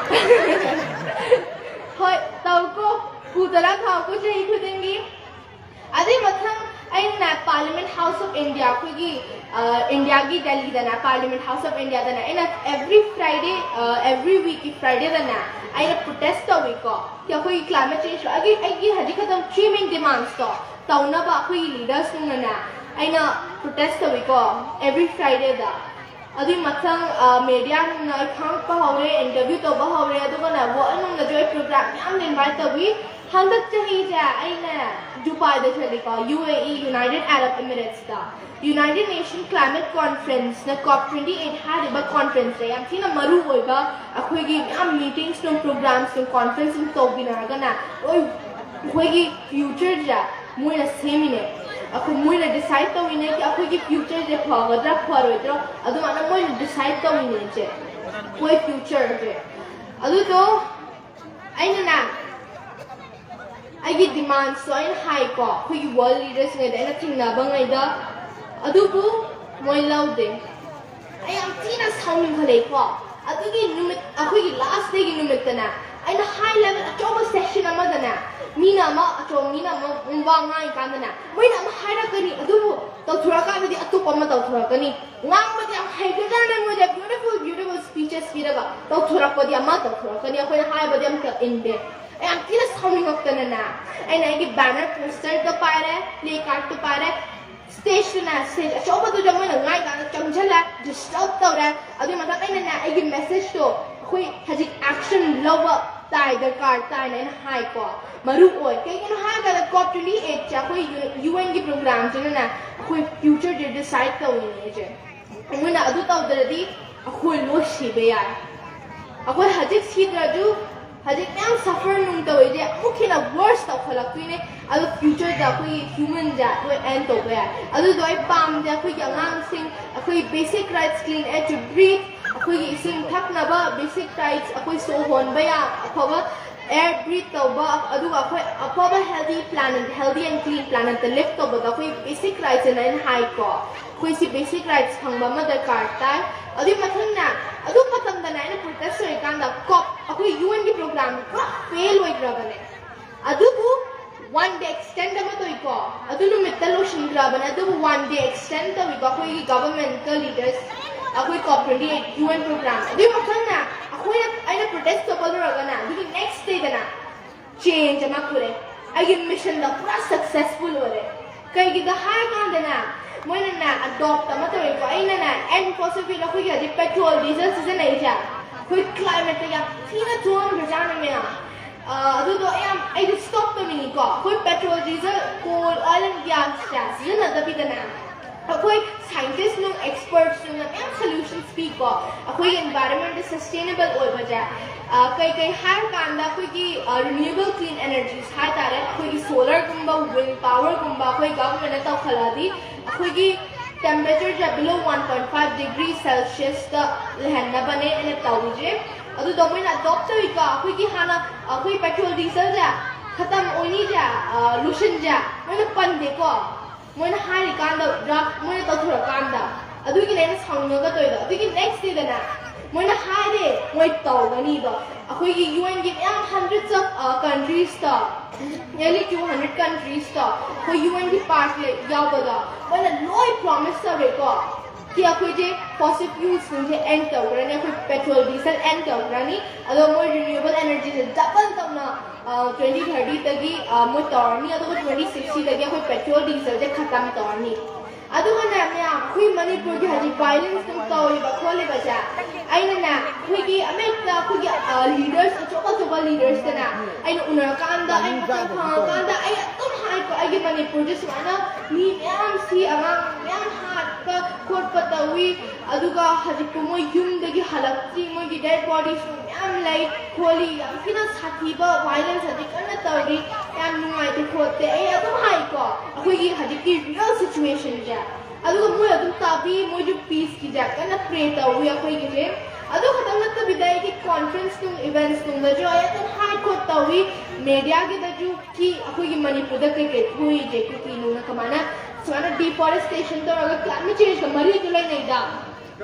ꯍꯣꯏ, ꯇꯧꯀꯣ꯫ ꯎ ꯇꯔꯥ ꯊꯥꯎꯀꯣ ꯆꯍꯤ ꯈꯨꯗꯤꯡꯒꯤ꯫ ꯑꯗꯨꯏ ꯃꯊꯪ ꯑꯩꯅ Parliament House of India, ꯑꯩꯈꯣꯏꯒꯤ, ꯑ, Indiaꯒꯤ Delhiꯗꯅꯦ, Parliament House of Indiaꯗꯅꯦ ꯑꯩꯅ every Friday, ꯑ, every weekꯀꯤ Fridayꯗꯅꯦ ꯑꯩꯅ protest ꯇꯧꯏꯀꯣ꯫ ꯁꯤ ꯑꯩꯈꯣꯏꯒꯤ climate change, ꯑꯩꯒꯤ, ꯑꯩꯒꯤ ꯍꯧꯖꯤꯛ ꯈꯛꯇꯪ three main demandsꯇꯣ ꯇꯧꯅꯕ ꯑꯩꯈꯣꯏꯒꯤ leadersꯅ ꯑꯩꯅ protest ꯇꯧꯏꯀꯣ, every Fridayꯗ꯫ ꯑꯗꯨꯏ ꯃꯊꯪ, ꯑ, mediaꯅ ꯑꯩ ꯈꯪꯉꯛꯄ ꯍꯧꯔꯦ, interview ꯇꯧꯕ ꯍꯧꯔꯦ, ꯑꯗꯨꯒꯅꯦ world ꯅꯨꯡꯗꯁꯨ ꯑꯩ program ꯃꯌꯥꯝ invite ꯇꯧꯏ꯫ ꯍꯟꯗꯛ ꯆꯍꯤꯁꯦ ꯑꯩꯅ ꯗꯨꯕꯥꯏꯗ ꯆꯠꯂꯤꯀꯣ, UAE, United Arab Emiratesꯇ꯫ United Nation Climate Conferenceꯅ COP twenty eight ꯍꯥꯏꯔꯤꯕ conferenceꯁꯦ ꯌꯥꯝ ꯊꯤꯅ ꯃꯔꯨ ꯑꯣꯏꯕ ꯑꯩꯈꯣꯏꯒꯤ ꯃꯌꯥꯝ meetings ꯅꯨꯡ, programs ꯅꯨꯡ, conference ꯅꯨꯡ ꯇꯧꯕꯤꯅꯔꯒꯅꯦ ꯂꯣꯏ ꯑꯩꯈꯣꯏꯒꯤ futureꯁꯦ ꯃꯣꯏꯅ ꯁꯦꯝꯃꯤꯅꯦ꯫ ꯑꯩꯈꯣꯏ ꯃꯣꯏꯅ decide ꯇꯧꯔꯤꯅꯦ ꯀꯤ ꯑꯩꯈꯣꯏꯒꯤ futureꯁꯦ ꯐꯒꯗ꯭ꯔꯥ ꯐꯔꯣꯏꯗ꯭ꯔꯥ ꯑꯗꯨꯃꯥꯏꯅ ꯃꯣꯏꯅ decide ꯇꯧꯔꯤꯅꯦ ꯏꯆꯦ, ꯑꯩꯈꯣꯏ futureꯁꯦ꯫ ꯑꯗꯨꯗꯣ ꯑꯩꯅꯅꯦ, ꯑꯩꯒꯤ ꯗꯤꯃꯥꯟꯁꯇꯣ ꯑꯩꯅ ꯍꯥꯏꯀꯣ, ꯑꯩꯈꯣꯏꯒꯤ ꯋꯥꯔꯜ ꯂꯤꯗꯔꯁꯉꯩꯗ ꯑꯩꯅ ꯊꯦꯡꯅꯕꯉꯩꯗ, ꯑꯗꯨꯕꯨ ꯃꯣꯏ ꯂꯧꯗꯦ꯫ ꯑꯩ ꯌꯥꯝ ꯊꯤꯅ ꯁꯥꯎꯅꯤꯡꯈꯠꯂꯛꯏꯀꯣ꯫ ꯑꯗꯨꯒꯤ ꯅꯨꯃꯤꯠ, ꯑꯩꯈꯣꯏꯒꯤ ꯂꯥꯁ ꯗꯦꯒꯤ ꯅꯨꯃꯤꯠꯇꯅꯦ, ꯑꯩꯅ ꯍꯥꯏ ꯂꯦꯚꯦꯜ ꯑꯆꯧꯕ ꯁꯦꯁꯟ ꯑꯃꯗꯅꯦ, ꯃꯤꯅ ꯑꯃ ꯑꯆꯧꯕ, ꯃꯤꯅ ꯑꯃ ꯋꯥ ꯉꯥꯡꯉꯤꯀꯥꯟꯗꯅꯦ, ꯃꯣꯏꯅ ꯑꯃ ꯍꯥꯏꯔꯛꯀꯅꯤ, ꯑꯗꯨꯕꯨ ꯇꯧꯊꯣꯔꯛꯀꯥꯟꯗꯗꯤ ꯑꯇꯣꯞꯄ ꯑꯃ ꯇꯧꯊꯣꯔꯛꯀꯅꯤ꯫ ꯉꯥꯡꯕꯗꯤ ꯌꯥꯝ ꯍꯩꯈ꯭ꯔꯖꯥꯠꯅꯦ ꯃꯣꯏꯗ, ꯕ꯭ꯌꯨꯇꯤꯐꯨꯜ ꯕ꯭ꯌꯨꯇꯤꯐꯨꯜ ꯁ꯭ꯄꯤꯆꯦꯁ ꯄꯤꯔꯒ, ꯇꯧꯊꯣꯔꯛꯄꯗꯤ ꯑꯃ, ꯇꯧꯊꯣꯔꯛꯀꯅꯤ, ꯑꯩꯈꯣꯏꯅ ꯍꯥꯏꯕꯗꯤ ꯑꯝꯇ ꯏꯟꯗꯦ꯫ ꯑꯩ ꯌꯥꯝ ꯊꯤꯅ ꯁꯥꯎꯅꯤꯡꯉꯛꯇꯅꯅꯦ, ꯑꯩꯅ ꯑꯩꯒꯤ ꯕꯦꯅꯔ ꯄꯣꯁꯇꯔꯗꯣ ꯄꯥꯏꯔꯦ, ꯄ꯭ꯂꯦ ꯀꯥꯔꯠꯇꯣ ꯄꯥꯏꯔꯦ, ꯁ꯭ꯇꯦꯖꯇꯨꯅ ꯁ꯭ꯇꯦꯖ ꯑꯆꯧꯕꯗꯨꯗ ꯃꯣꯏꯅ ꯉꯥꯏꯀꯥꯟꯗ ꯆꯪꯁꯤꯜꯂꯦ, ꯗꯤꯁꯇꯔꯕ ꯇꯧꯔꯦ꯫ ꯑꯗꯨꯒꯤ ꯃꯊꯛ ꯑꯩꯅꯅꯦ, ꯑꯩꯒꯤ ꯃꯦꯁꯦꯖꯇꯣ ꯑꯩꯈꯣꯏ ꯍꯧꯖꯤꯛ ꯑꯦꯛꯁꯟ ꯂꯧꯕ ꯇꯥꯏ, ꯗꯔꯀꯥꯔ ꯇꯥꯏꯅ ꯑꯩꯅ ꯍꯥꯏꯀꯣ꯫ ꯃꯔꯨ ꯑꯣꯏ꯫ ꯀꯩꯒꯤꯅꯣ ꯍꯥꯏꯔꯀꯥꯟꯗ ꯀꯣꯞ ꯇ꯭ꯋꯦꯟꯇꯤ ꯑꯩꯠꯁꯦ ꯑꯩꯈꯣꯏ ꯌꯨ ꯑꯦꯟꯒꯤ ꯄ꯭ꯔꯣꯒ꯭ꯔꯥꯝꯁꯤꯅꯅꯦ ꯑꯩꯈꯣꯏ ꯐ꯭ꯌꯨꯆꯔꯁꯦ ꯗꯤꯁꯥꯏꯗ ꯇꯧꯔꯤꯅꯦ ꯑꯩꯁꯦ꯫ ꯃꯣꯏꯅ ꯑꯗꯨ ꯇꯧꯗ꯭ꯔꯗꯤ ꯑꯩꯈꯣꯏ ꯂꯣꯏ ꯁꯤꯕ ꯌꯥꯏ꯫ ꯑꯩꯈꯣꯏ ꯍꯧꯖꯤꯛ ꯁꯤꯗ꯭ꯔꯁꯨ ꯍꯧꯖꯤꯛ ꯃꯌꯥꯝ ꯁꯐꯔ ꯅꯨꯡ ꯇꯧꯔꯤꯁꯦ ꯑꯃꯨꯛ ꯍꯦꯟꯅ ꯋꯔꯁ ꯇꯧꯈꯠꯂꯛꯇꯣꯏꯅꯦ꯫ ꯑꯗꯣ ꯐ꯭ꯌꯨꯆꯔꯗ ꯑꯩꯈꯣꯏꯒꯤ ꯍ꯭ꯌꯨꯃꯟꯁꯦ ꯂꯣꯏ ꯑꯦꯟ ꯇꯧꯕ ꯌꯥꯏ꯫ ꯑꯗꯨꯗꯣ ꯑꯩ ꯄꯥꯝꯗꯦ꯫ ꯑꯩꯈꯣꯏꯒꯤ ꯑꯉꯥꯡꯁꯤꯡ, ꯑꯩꯈꯣꯏꯒꯤ basic rights, clean air two breed, ꯑꯩꯈꯣꯏꯒꯤ ꯏꯁꯤꯡ ꯊꯛꯅꯕ ꯕꯦꯁꯤꯛ ꯔꯥꯏꯠꯁ, ꯑꯩꯈꯣꯏ ꯁꯣꯔ ꯍꯣꯟꯕ ꯌꯥ ꯑꯐꯕ ꯑꯦꯌꯔ ꯕ꯭ꯔꯤꯠ ꯇꯧꯕ, ꯑꯗꯨꯒ ꯑꯩꯈꯣꯏ ꯑꯐꯕ healthy planet, healthy and clean ꯄ꯭ꯂꯥꯅꯦꯠꯇ ꯂꯤꯐ ꯇꯧꯕꯗ ꯑꯩꯈꯣꯏ ꯕꯦꯁꯤꯛ ꯔꯥꯏꯠꯁ ꯑꯅ ꯑꯩꯅ ꯍꯥꯏꯀꯣ꯫ ꯑꯩꯈꯣꯏ ꯁꯤ ꯕꯦꯁꯤꯛ ꯔꯥꯏꯠꯁ ꯐꯪꯕ ꯑꯃ ꯗꯔꯀꯥꯔ ꯇꯥꯏ꯫ ꯑꯗꯨꯒꯤ ꯃꯊꯪꯅ ꯑꯗꯨ ꯃꯇꯝꯗꯅꯦ ꯑꯩꯅ ꯄ꯭ꯔꯣꯇꯦꯁ ꯇꯧꯔꯤꯀꯥꯟꯗ ꯀꯣꯞ ꯑꯩꯈꯣꯏ ꯌꯨ ꯑꯦꯟꯒꯤ ꯄ꯭ꯔꯣꯒ꯭ꯔꯥꯝ ꯄꯨꯔꯥ ꯐꯦꯜ ꯑꯣꯏꯈ꯭ꯔꯕꯅꯦ꯫ ꯑꯗꯨꯕꯨ ꯋꯥꯟ ꯗꯦ ꯑꯦꯛꯁꯇꯦꯟ ꯑꯃ ꯇꯧꯏꯀꯣ, ꯑꯗꯨ ꯅꯨꯃꯤꯠꯇ ꯂꯣꯏꯁꯤꯟꯈ꯭ꯔꯕꯅꯦ꯫ ꯑꯗꯨꯕꯨ ꯋꯥꯟ ꯗꯦ ꯑꯦꯛꯁꯇꯦꯟ ꯇꯧꯏꯀꯣ ꯑꯩꯈꯣꯏꯒꯤ ꯒꯚꯔꯟꯃꯦꯟꯠꯀ ꯂꯤꯗꯔꯁ, ꯑꯩꯈꯣꯏ COP twenty eight U N programme. ꯑꯗꯨꯒꯤ ꯃꯊꯪꯅ ꯑꯩꯈꯣꯏꯅ, ꯑꯩꯅ ꯄ꯭ꯔꯣꯇꯦꯁ ꯇꯧꯕ ꯂꯣꯏꯔꯒꯅꯦ, ꯑꯗꯨꯒꯤ ꯅꯦꯛꯁ ꯗꯦꯗꯅ ꯆꯦꯟꯖ ꯑꯃ ꯄꯨꯔꯦ꯫ ꯑꯩꯒꯤ ꯃꯤꯁꯟꯗꯣ ꯄꯨꯔꯥ ꯁꯛꯁꯦꯁꯐꯨꯜ ꯑꯣꯏꯔꯦ꯫ ꯀꯩꯒꯤꯅꯣ ꯍꯥꯏꯔꯀꯥꯟꯗꯅꯦ, ꯃꯣꯏꯅꯅꯦ ꯑꯦꯗꯣꯞ ꯑꯃ ꯇꯧꯔꯦꯀꯣ꯫ ꯑꯩꯅꯅꯦ ꯑꯦꯟ ꯐꯣꯁꯤꯜ ꯐ꯭ꯌꯨꯜ, ꯑꯩꯈꯣꯏꯒꯤ ꯍꯧꯖꯤꯛ ꯄꯦꯇ꯭ꯔꯣꯜ, ꯗꯤꯖꯜ ꯁꯤꯖꯤꯟꯅꯩꯁꯦ, ꯑꯩꯈꯣꯏ ꯀ꯭ꯂꯥꯏꯃꯦꯠꯇ ꯌꯥꯝ ꯊꯤꯅ ꯊꯣꯛꯍꯟꯈ꯭ꯔꯖꯥꯠꯅꯦ ꯃꯌꯥꯝ꯫ ꯑ, ꯑꯗꯨꯗꯣ ꯑꯩ ꯌꯥꯝ, ꯑꯩꯗꯤ ꯁ꯭ꯇꯣꯞ ꯇꯧꯅꯤꯡꯉꯤꯀꯣ꯫ ꯑꯩꯈꯣꯏ petrol, diesel, coal, oil and ꯒ꯭ꯌꯥꯁꯁꯦ ꯁꯤꯖꯤꯟꯅꯗꯕꯤꯗꯅꯦ, ꯑꯩꯈꯣꯏ ꯁꯥꯏꯟꯇꯤꯁ ꯅꯨꯡ ꯑꯦꯛꯁꯄꯔꯠꯁꯤꯡꯅ ꯃꯌꯥꯝ ꯁꯣꯂꯨꯁꯟꯁ ꯄꯤꯀꯣ, ꯑꯩꯈꯣꯏꯒꯤ ꯑꯦꯟꯚꯥꯏꯔꯟꯃꯦꯟꯠꯇ ꯁꯁꯇꯦꯅꯦꯕꯜ ꯑꯣꯏꯕꯁꯦ꯫ ꯑ, ꯀꯩ ꯀꯩ ꯍꯥꯏꯔꯀꯥꯟꯗ ꯑꯩꯈꯣꯏꯒꯤ, ꯑ, ꯔꯤꯅ꯭ꯌꯨꯑꯦꯕꯜ ꯀ꯭ꯂꯤꯟ ꯑꯦꯅꯔꯖꯤꯁ ꯍꯥꯏ ꯇꯥꯔꯦ, ꯑꯩꯈꯣꯏꯒꯤ ꯁꯣꯂꯔꯒꯨꯝꯕ, ꯋꯤꯟ ꯄꯥꯋꯔꯒꯨꯝꯕ ꯑꯩꯈꯣꯏ ꯒꯚꯔꯟꯃꯦꯟꯠꯅ ꯇꯧꯈꯠꯂꯛꯑꯗꯤ ꯑꯩꯈꯣꯏꯒꯤ ꯇꯦꯝꯄꯔꯦꯆꯔꯁꯦ below one point five degree ꯁꯦꯜꯁꯤꯌꯁꯇ ꯂꯩꯍꯟꯅꯕꯅꯦ ꯑꯩꯅ ꯇꯧꯔꯤꯁꯦ꯫ ꯑꯗꯨꯗꯣ ꯃꯣꯏꯅ ꯑꯦꯗꯣꯞ ꯇꯧꯏꯀꯣ꯫ ꯑꯩꯈꯣꯏꯒꯤ ꯍꯥꯟꯅ ꯑꯩꯈꯣꯏ ꯄꯦꯇ꯭ꯔꯣꯜ, ꯗꯤꯖꯜꯁꯦ ꯈꯇꯝ ꯑꯣꯏꯅꯤꯁꯦ, ꯂꯣꯏꯁꯤꯟꯁꯦ ꯃꯣꯏꯅ ꯄꯟꯗꯦꯀꯣ꯫ ꯃꯣꯏꯅ ꯍꯥꯏꯔꯤꯀꯥꯟꯗ ꯗ꯭ꯔꯥꯐ ꯃꯣꯏꯅ ꯇꯧꯊꯣꯔꯛꯀꯥꯟꯗ ꯑꯗꯨꯒꯤꯅꯦ ꯑꯩꯅ ꯁꯥꯎꯅꯤꯡꯉꯒ ꯇꯧꯔꯤꯗꯣ꯫ ꯑꯗꯨꯒꯤ ꯅꯦꯛꯁ ꯗꯦꯗꯅꯦ ꯃꯣꯏꯅ ꯍꯥꯏꯔꯦ ꯃꯣꯏ ꯇꯧꯒꯅꯤꯗꯣ꯫ ꯑꯩꯈꯣꯏꯒꯤ ꯌꯨ ꯑꯦꯟꯒꯤ ꯃꯌꯥꯝ hundreds of countries, nearly two hundred countries ꯑꯩꯈꯣꯏ ꯌꯨ ꯑꯦꯟꯒꯤ ꯄꯥꯔꯠꯁꯦ ꯌꯥꯎꯕꯗꯣ ꯃꯣꯏꯅ ꯂꯣꯏ ꯄ꯭ꯔꯣꯃꯤꯁ ꯇꯧꯔꯦꯀꯣ꯫ ꯁꯤ ꯑꯩꯈꯣꯏꯁꯦ ꯐꯣꯁꯤꯜ ꯐ꯭ꯌꯨꯜꯁꯤꯡꯁꯦ ꯑꯦꯟ ꯇꯧꯈ꯭ꯔꯅꯤ, ꯑꯩꯈꯣꯏ ꯄꯦꯇ꯭ꯔꯣꯜ ꯗꯤꯖꯜ ꯑꯦꯟ ꯇꯧꯈ꯭ꯔꯅꯤ, ꯑꯗꯣ ꯃꯣꯏ ꯔꯤꯅ꯭ꯌꯨꯑꯦꯕꯜ ꯑꯦꯅꯔꯖꯤꯁꯦ ꯗꯕꯜ ꯇꯧꯅ ꯇ꯭ꯋꯦꯟꯇꯤ ꯊꯥꯔꯇꯤꯗꯒꯤ ꯃꯣꯏ ꯇꯧꯔꯅꯤ, ꯑꯗꯨꯒ ꯇ꯭ꯋꯦꯟꯇꯤ ꯁꯤꯛꯁꯇꯤꯗꯒꯤ ꯑꯩꯈꯣꯏ ꯄꯦꯇ꯭ꯔꯣꯜ ꯗꯤꯖꯜꯁꯦ ꯈꯇꯝ ꯇꯧꯔꯅꯤ꯫ ꯑꯗꯨꯒꯅꯦ ꯃꯌꯥꯝ ꯑꯩꯈꯣꯏ ꯃꯅꯤꯄꯨꯔꯒꯤ ꯍꯧꯖꯤꯛ ꯚꯥꯏꯂꯦꯟꯁ ꯑꯗꯨꯝ ꯇꯧꯔꯤꯕ ꯈꯣꯠꯂꯤꯕꯁꯦ ꯑꯩꯅꯅꯦ ꯑꯩꯈꯣꯏꯒꯤ ꯑꯃꯦꯔꯤꯀꯥ ꯑꯩꯈꯣꯏꯒꯤ ꯂꯤꯗꯔꯁ ꯑꯆꯧ ꯑꯆꯧꯕ ꯂꯤꯗꯔꯁꯇꯅꯦ ꯑꯩꯅ ꯎꯅꯔꯀꯥꯟꯗ ꯑꯩ ꯃꯇꯝ ꯐꯪꯉꯀꯥꯟꯗ ꯑꯩ ꯑꯗꯨꯝ ꯍꯥꯏꯀꯣ ꯑꯩꯒꯤ ꯃꯅꯤꯄꯨꯔꯁꯦ ꯁꯨꯃꯥꯏꯅ ꯃꯤ ꯃꯌꯥꯝ ꯁꯤ ꯑꯉꯥꯡ ꯃꯌꯥꯝ ꯍꯥꯠꯄ ꯈꯣꯠꯄ ꯇꯧꯏ꯫ ꯑꯗꯨꯒ ꯍꯧꯖꯤꯛꯄꯨ ꯃꯣꯏ ꯌꯨꯝꯗꯒꯤ ꯍꯜꯂꯛꯇ꯭ꯔꯤ, ꯃꯣꯏꯒꯤ ꯗꯦꯠ ꯕꯣꯗꯤꯁꯨ ꯃꯌꯥꯝ ꯂꯩ ꯈꯣꯠꯂꯤ, ꯌꯥꯝ ꯊꯤꯅ ꯁꯥꯊꯤꯕ ꯚꯥꯏꯂꯦꯟꯁ ꯍꯧꯖꯤꯛ ꯀꯟꯅ ꯇꯧꯔꯤ꯫ ꯌꯥꯝ ꯅꯨꯡꯉꯥꯏꯇꯦ ꯈꯣꯠꯇꯦ ꯑꯩ ꯑꯗꯨꯝ ꯍꯥꯏꯀꯣ ꯑꯩꯈꯣꯏꯒꯤ ꯍꯧꯖꯤꯛꯀꯤ ꯔꯤꯌꯦꯜ ꯁꯤꯆꯨꯋꯦꯁꯟꯁꯦ꯫ ꯑꯗꯨꯒ ꯃꯣꯏ ꯑꯗꯨꯝ ꯇꯥꯕꯤ, ꯃꯣꯏꯁꯨ ꯄꯤꯁꯀꯤꯁꯦ ꯀꯟꯅ ꯄ꯭ꯔꯦ ꯇꯧꯏ ꯑꯩꯈꯣꯏꯒꯤꯁꯦ꯫ ꯑꯗꯨ ꯈꯛꯇꯪ ꯅꯠꯇꯕꯤꯗ ꯑꯩꯒꯤ ꯀꯣꯟꯐ꯭ꯔꯦꯟꯁ ꯅꯨꯡ ꯏꯚꯦꯟꯠꯁ ꯅꯨꯡꯗꯁꯨ ꯑꯩ ꯑꯗꯨꯝ ꯍꯥꯏ ꯈꯣꯠ ꯇꯧꯏ꯫ ꯃꯦꯗꯤꯌꯥꯒꯤꯗꯁꯨ ꯀꯤ ꯑꯩꯈꯣꯏꯒꯤ ꯃꯅꯤꯄꯨꯔꯗ ꯀꯩꯀꯩ ꯊꯣꯛꯏꯁꯦ ꯀꯨꯀꯤ ꯅꯨꯡꯅ ꯀꯃꯥꯏꯅ ꯁꯨꯃꯥꯏꯅ ꯗꯤꯐꯣꯔꯦꯁꯇꯦꯁꯟ ꯇꯧꯔꯒ ꯀ꯭ꯂꯥꯏꯃꯦꯠ ꯆꯦꯟꯖꯀ ꯃꯔꯤꯁꯨ ꯂꯩꯅꯩꯗ꯫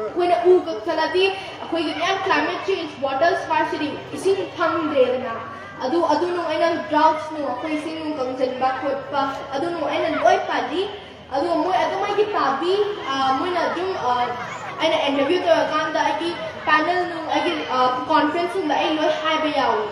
ꯑꯩꯈꯣꯏꯅ ꯎ ꯀꯛꯊꯠꯂꯗꯤ ꯑꯩꯈꯣꯏꯒꯤ ꯃꯌꯥꯝ ꯀ꯭ꯂꯥꯏꯃꯦꯠ ꯆꯦꯟꯖ, ꯋꯥꯇꯔ ꯁ꯭ꯀꯥꯔꯁꯤꯇꯤ, ꯏꯁꯤꯡ ꯐꯪꯗ꯭ꯔꯦꯗꯅ꯫ ꯑꯗꯨ ꯑꯗꯨ ꯅꯨꯡ ꯑꯩꯅ ꯗ꯭ꯔꯥꯎꯠꯁ ꯅꯨꯡ ꯑꯩꯈꯣꯏ ꯏꯁꯤꯡ ꯅꯨꯡ ꯀꯪꯁꯤꯟꯕ ꯈꯣꯠꯄ ꯑꯗꯨ ꯅꯨꯡ ꯑꯩꯅ ꯂꯣꯏ ꯄꯥꯜꯂꯤ꯫ ꯑꯗꯨꯒ ꯃꯣꯏ ꯑꯗꯨꯝ ꯑꯩꯒꯤ ꯇꯥꯕꯤ꯫ ꯃꯣꯏꯅ ꯑꯗꯨꯝ ꯑꯩꯅ ꯏꯟꯇꯔꯚ꯭ꯌꯨ ꯇꯧꯔꯀꯥꯟꯗ ꯑꯩꯒꯤ ꯄꯦꯅꯦꯜ ꯅꯨꯡ ꯑꯩꯒꯤ ꯀꯣꯟꯐ꯭ꯔꯦꯟꯁ ꯅꯨꯡꯗ ꯑꯩ ꯂꯣꯏ ꯍꯥꯏꯕ ꯌꯥꯎꯏ꯫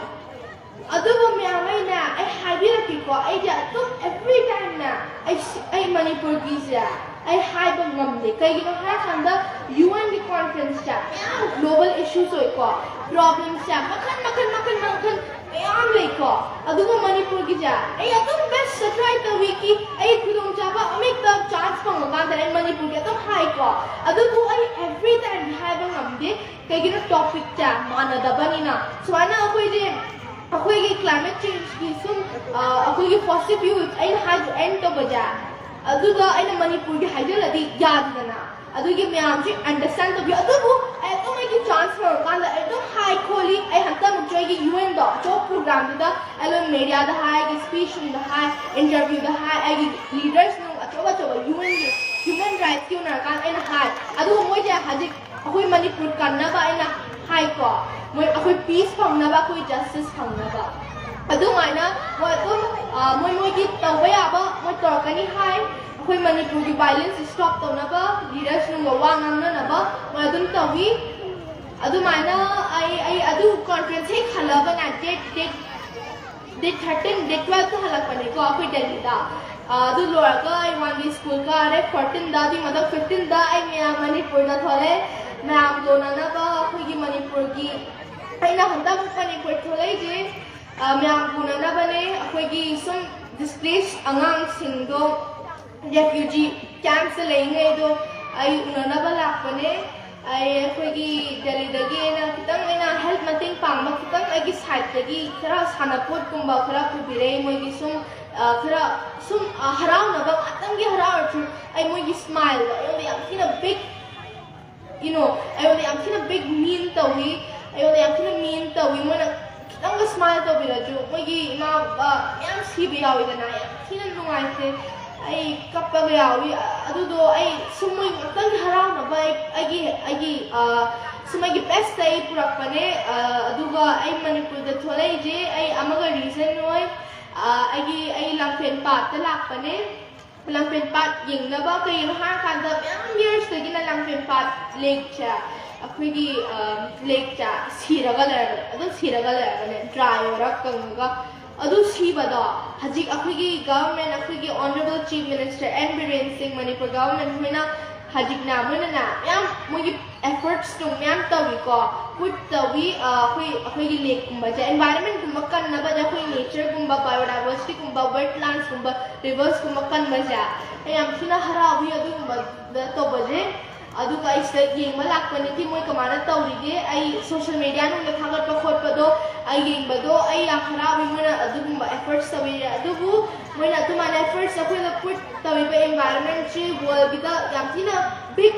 ꯑꯗꯨꯕꯨ ꯃꯌꯥꯝ ꯑꯩꯅ ꯑꯩ ꯍꯥꯏꯕꯤꯔꯛꯀꯦꯀꯣ, ꯑꯩꯁꯦ ꯑꯗꯨꯝ ꯑꯦꯚ꯭ꯔꯤ ꯇꯥꯏꯝꯅ ꯑꯩ ꯑꯩ ꯃꯅꯤꯄꯨꯔꯒꯤꯁꯦ ꯑꯩ ꯍꯥꯏꯕ ꯉꯝꯗꯦ꯫ ꯀꯩꯒꯤꯅꯣ ꯍꯥꯏꯔꯀꯥꯟꯗ ꯌꯨ ꯑꯦꯟꯒꯤ ꯀꯣꯟꯐ꯭ꯔꯦꯟꯁꯁꯦ ꯃꯌꯥꯝ ꯒ꯭ꯂꯣꯕꯜ ꯏꯁꯨꯁ ꯑꯣꯏꯀꯣ, ꯄ꯭ꯔꯣꯕ꯭ꯂꯦꯝꯁꯦ ꯃꯈꯜ ꯃꯈꯜ ꯃꯈꯜ ꯃꯈꯜ ꯃꯌꯥꯝ ꯂꯩꯀꯣ꯫ ꯑꯗꯨꯒ ꯃꯅꯤꯄꯨꯔꯒꯤꯁꯦ ꯑꯩ ꯑꯗꯨꯝ ꯕꯦꯁ ꯇ꯭ꯔꯥꯏ ꯇꯧꯏ ꯀꯤ ꯑꯩ ꯈꯨꯗꯣꯡꯆꯥꯕ ꯑꯃꯍꯦꯛꯇ ꯆꯥꯟꯁ ꯐꯪꯉꯀꯥꯟꯗ ꯑꯩ ꯃꯅꯤꯄꯨꯔꯒꯤ ꯑꯗꯨꯝ ꯍꯥꯏꯀꯣ꯫ ꯑꯗꯨꯕꯨ ꯑꯩ ꯑꯦꯚ꯭ꯔꯤ ꯇꯥꯏꯝ ꯍꯥꯏꯕ ꯉꯝꯗꯦ꯫ ꯀꯩꯒꯤꯅꯣ ꯇꯣꯄꯤꯛꯁꯦ ꯃꯥꯟꯅꯗꯕꯅꯤꯅ꯫ ꯁꯨꯃꯥꯏꯅ ꯑꯩꯈꯣꯏꯁꯦ ꯑꯩꯈꯣꯏꯒꯤ ꯀ꯭ꯂꯥꯏꯃꯦꯠ ꯆꯦꯟꯖꯀꯤ ꯁꯨꯝ ꯑꯩꯈꯣꯏꯒꯤ ꯐꯣꯁꯤꯜ ꯐ꯭ꯌꯨꯜ ꯑꯩꯅ ꯍꯥꯏꯗꯣ ꯑꯦꯟ ꯇꯧꯕꯁꯦ ꯑꯗꯨꯒ ꯑꯩꯅ ꯃꯅꯤꯄꯨꯔꯒꯤ ꯍꯥꯏꯖꯤꯜꯂꯗꯤ ꯌꯥꯗꯦꯗꯅ꯫ ꯑꯗꯨꯒꯤ ꯃꯌꯥꯝꯁꯤ ꯑꯟꯗꯔꯁ꯭ꯇꯦꯟ ꯇꯧꯕꯤꯌꯨ꯫ ꯑꯗꯨꯕꯨ ꯑꯩ ꯑꯗꯨꯝ ꯑꯩꯒꯤ ꯆꯥꯟꯁ ꯐꯪꯉꯀꯥꯟꯗ ꯑꯩ ꯑꯗꯨꯝ ꯍꯥꯏ ꯈꯣꯠꯂꯤ꯫ ꯑꯩ ꯍꯟꯗꯛꯃꯨꯛꯁꯨ ꯑꯩꯒꯤ ꯌꯨ ꯑꯦꯟꯗꯣ ꯑꯆꯧꯕ ꯄ꯭ꯔꯣꯒ꯭ꯔꯥꯝꯗꯨꯗ ꯑꯩ ꯂꯣꯏ ꯃꯦꯗꯤꯌꯥꯗ ꯍꯥꯏ, ꯑꯩꯒꯤ ꯁ꯭ꯄꯤꯆ ꯅꯨꯡꯗ ꯍꯥꯏ, ꯏꯟꯇꯔꯚ꯭ꯌꯨꯗ ꯍꯥꯏ, ꯑꯩꯒꯤ ꯂꯤꯗꯔꯁ ꯅꯨꯡ ꯑꯆꯧ ꯑꯆꯧꯕ ꯌꯨ ꯑꯦꯟꯒꯤ ꯍ꯭ꯌꯨꯃꯦꯟ ꯔꯥꯏꯠꯁꯀꯤ ꯎꯅꯔꯀꯥꯟꯗ ꯑꯩꯅ ꯍꯥꯏ꯫ ꯑꯗꯨꯒ ꯃꯣꯏꯁꯦ ꯍꯧꯖꯤꯛ ꯑꯩꯈꯣꯏ ꯃꯅꯤꯄꯨꯔ ꯀꯟꯅꯕ ꯑꯩꯅ ꯍꯥꯏꯀꯣ, ꯃꯣꯏ ꯑꯩꯈꯣꯏ ꯄꯤꯁ ꯐꯪꯅꯕ, ꯑꯩꯈꯣꯏ ꯖꯁꯇꯤꯁ ꯐꯪꯅꯕ꯫ ꯑꯗꯨꯃꯥꯏꯅ ꯃꯣꯏ ꯑꯗꯨꯝ ꯃꯣꯏ ꯃꯣꯏꯒꯤ ꯇꯧꯕ ꯌꯥꯕ ꯃꯣꯏ ꯇꯧꯔꯛꯀꯅꯤ ꯍꯥꯏ꯫ ꯑꯩꯈꯣꯏ ꯃꯅꯤꯄꯨꯔꯒꯤ ꯚꯥꯏꯂꯦꯟꯁ ꯁ꯭ꯇꯣꯞ ꯇꯧꯅꯕ ꯂꯤꯗꯔꯁ ꯅꯨꯡꯒ ꯋꯥ ꯉꯥꯡꯅꯅꯕ ꯃꯣꯏ ꯑꯗꯨꯝ ꯇꯧꯏ꯫ ꯑꯗꯨꯃꯥꯏꯅ ꯑꯩ ꯑꯩ ꯑꯗꯨ ꯀꯣꯟꯐ꯭ꯔꯦꯟꯁ ꯍꯦꯛ ꯍꯜꯂꯛꯑꯒꯅꯦ, date date date thirteen, date ꯇꯨꯋꯦꯜꯐꯇ ꯍꯜꯂꯛꯄꯅꯦꯀꯣ ꯑꯩꯈꯣꯏ ꯗꯦꯜꯂꯤꯗ꯫ ꯑꯗꯨ ꯂꯣꯏꯔꯒ ꯑꯩ ꯋꯥꯟ ꯗꯦ ꯁ꯭ꯀꯨꯜ ꯀꯥꯔꯦ꯫ ꯐꯣꯔꯇꯤꯟꯗ, ꯑꯗꯨꯒꯤ ꯃꯊꯪ ꯐꯤꯐꯇꯤꯟꯗ ꯑꯩ ꯃꯌꯥꯝ ꯃꯅꯤꯄꯨꯔꯗ ꯊꯣꯛꯂꯛꯑꯦ꯫ ꯃꯌꯥꯝ ꯎꯅꯅꯕ ꯑꯩꯈꯣꯏꯒꯤ ꯃꯅꯤꯄꯨꯔꯒꯤ, ꯑꯩꯅ ꯍꯟꯗꯛ ꯃꯅꯤꯄꯨꯔ ꯊꯣꯛꯂꯛꯏꯁꯦ ꯃꯌꯥꯝ ꯎꯅꯅꯕꯅꯦ꯫ ꯑꯩꯈꯣꯏꯒꯤ ꯁꯨꯝ ꯗꯤꯁꯄ꯭ꯂꯦꯁ ꯑꯉꯥꯡꯁꯤꯡꯗꯣ, ꯔꯦꯐ꯭ꯌꯨꯖꯤ ꯀꯦꯝꯞꯁꯇ ꯂꯩꯔꯤꯉꯩꯗꯣ ꯑꯩ ꯎꯅꯅꯕ ꯂꯥꯛꯄꯅꯦ꯫ ꯑꯩ ꯑꯩꯈꯣꯏꯒꯤ ꯗꯦꯜꯂꯤꯗꯒꯤ ꯑꯩꯅ ꯈꯤꯇꯪ, ꯑꯩꯅ ꯍꯦꯜꯞ ꯃꯇꯦꯡ ꯄꯥꯡꯕ ꯈꯤꯇꯪ ꯑꯩꯒꯤ ꯁꯥꯏꯠꯇꯒꯤ ꯈꯔ ꯁꯥꯟꯅꯄꯣꯠꯀꯨꯝꯕ ꯈꯔ ꯄꯨꯕꯤꯔꯛꯑꯦ꯫ ꯃꯣꯏꯒꯤ ꯁꯨꯝ ꯈꯔ ꯁꯨꯝ ꯍꯔꯥꯎꯅꯕ ꯉꯥꯛꯇꯪꯒꯤ ꯍꯔꯥꯎꯔꯁꯨ, ꯑꯩ ꯃꯣꯏꯒꯤ ꯁ꯭ꯃꯥꯏꯜꯗꯣ ꯑꯩꯉꯣꯟꯗ ꯌꯥꯝ ꯊꯤꯅ ꯕꯤꯛ ꯏꯅꯣ ꯑꯩꯉꯣꯟꯗ ꯌꯥꯝ ꯊꯤꯅ ꯕꯤꯛ ꯃꯤꯟ ꯇꯧꯏ꯫ ꯑꯩꯉꯣꯟꯗ ꯌꯥꯝ ꯊꯤꯅ ꯃꯤꯟ ꯇꯧꯏ꯫ ꯃꯣꯏꯅ ꯈꯤꯇꯪꯒ ꯁ꯭ꯃꯥꯏꯜ ꯇꯧꯕꯤꯔꯁꯨ, ꯃꯣꯏꯒꯤ ꯏꯃꯥ ꯕꯕꯥ ꯃꯌꯥꯝ ꯁꯤꯕ ꯌꯥꯎꯏꯗꯅ, ꯌꯥꯝ ꯊꯤꯅ ꯅꯨꯡꯉꯥꯏꯇꯦ꯫ ꯑꯩ ꯀꯞꯄꯒ ꯌꯥꯎꯏ꯫ ꯑꯗꯨꯗꯣ ꯑꯩ ꯁꯨꯝ ꯃꯣꯏ ꯉꯥꯛꯇꯪꯒꯤ ꯍꯔꯥꯎꯅꯕ ꯑꯩ ꯑꯩꯒꯤ ꯑꯩꯒꯤ ꯁꯨꯝ ꯑꯩꯒꯤ ꯕꯦꯁꯇ ꯑꯩ ꯄꯨꯔꯛꯄꯅꯦ꯫ ꯑꯗꯨꯒ ꯑꯩ ꯃꯅꯤꯄꯨꯔꯗ ꯊꯣꯛꯂꯛꯏꯁꯦ ꯑꯩ ꯑꯃꯒ ꯔꯤꯖꯟ ꯑꯣꯏ꯫ ꯑꯩꯒꯤ ꯑꯩ ꯂꯥꯡꯐꯦꯟ ꯄꯥꯠꯇ ꯂꯥꯛꯄꯅꯦ꯫ ꯂꯥꯡꯐꯦꯟ ꯄꯥꯠ ꯌꯦꯡꯅꯕ꯫ ꯀꯩꯒꯤꯅꯣ ꯍꯥꯏꯔꯀꯥꯟꯗ ꯃꯌꯥꯝ ꯌꯔꯁꯇꯒꯤꯅ ꯂꯥꯡꯐꯦꯟ ꯄꯥꯠ ꯂꯦꯛꯁꯦ, ꯑꯩꯈꯣꯏꯒꯤ ꯂꯦꯛꯁꯦ ꯁꯤꯔꯒ ꯂꯩꯔꯕꯅꯦ꯫ ꯑꯗꯨꯝ ꯁꯤꯔꯒ ꯂꯩꯔꯕꯅꯦ, ꯗ꯭ꯔꯥꯏ ꯑꯣꯏꯔ ꯀꯪꯉꯒ꯫ ꯑꯗꯨ ꯁꯤꯕꯗꯣ ꯍꯧꯖꯤꯛ ꯑꯩꯈꯣꯏꯒꯤ ꯒꯚꯔꯟꯃꯦꯟ, ꯑꯩꯈꯣꯏꯒꯤ honourable chief minister N Biren Singh, Manipur government ꯍꯣꯏꯅ ꯍꯧꯖꯤꯛꯅ ꯃꯣꯏꯅꯅꯦ ꯃꯌꯥꯝ ꯃꯣꯏꯒꯤ ꯑꯦꯐꯔꯠꯁ ꯅꯨꯡ ꯃꯌꯥꯝ ꯇꯧꯏꯀꯣ꯫ ꯄꯨꯠ ꯇꯧꯏ꯫ ꯑꯩꯈꯣꯏ ꯑꯩꯈꯣꯏꯒꯤ ꯂꯦꯛꯀꯨꯝꯕꯁꯦ, ꯑꯦꯟꯚꯥꯏꯔꯟꯃꯦꯟꯒꯨꯝꯕ ꯀꯟꯅꯕꯗ ꯑꯩꯈꯣꯏ ꯅꯦꯆꯔꯒꯨꯝꯕ, ꯕꯥꯏꯑꯣꯗꯥꯏꯕꯔꯁꯤꯇꯤꯒꯨꯝꯕ, ꯋꯦꯠꯂꯦꯟꯁꯀꯨꯝꯕ, ꯔꯤꯚꯔꯁꯀꯨꯝꯕ ꯀꯟꯕꯁꯦ ꯑꯩ ꯌꯥꯝ ꯊꯤꯅ ꯍꯔꯥꯎꯏ ꯑꯗꯨꯒꯨꯝꯕꯗ ꯇꯧꯕꯁꯦ꯫ ꯑꯗꯨꯒ ꯑꯩ ꯁꯤꯗ ꯌꯦꯡꯕ ꯂꯥꯛꯄꯅꯤ ꯀꯤ ꯃꯣꯏ ꯀꯃꯥꯏꯅ ꯇꯧꯔꯤꯒꯦ꯫ ꯑꯩ ꯁꯣꯁꯦꯜ ꯃꯦꯗꯤꯌꯥ ꯅꯨꯡꯗ ꯊꯥꯒꯠꯄ ꯈꯣꯠꯄꯗꯣ ꯑꯩ ꯌꯦꯡꯕꯗꯣ ꯑꯩ ꯌꯥꯝ ꯍꯔꯥꯎꯏ꯫ ꯃꯣꯏꯅ ꯑꯗꯨꯒꯨꯝꯕ ꯑꯦꯐꯔꯠꯁ ꯇꯧꯕꯤꯔꯦ꯫ ꯑꯗꯨꯕꯨ ꯃꯣꯏꯅ ꯑꯗꯨꯃꯥꯏꯅ efforts ꯑꯩꯈꯣꯏꯅ put ꯇꯧꯔꯤꯕ environmentꯁꯤ worldꯒꯤꯗ ꯌꯥꯝ ꯊꯤꯅ big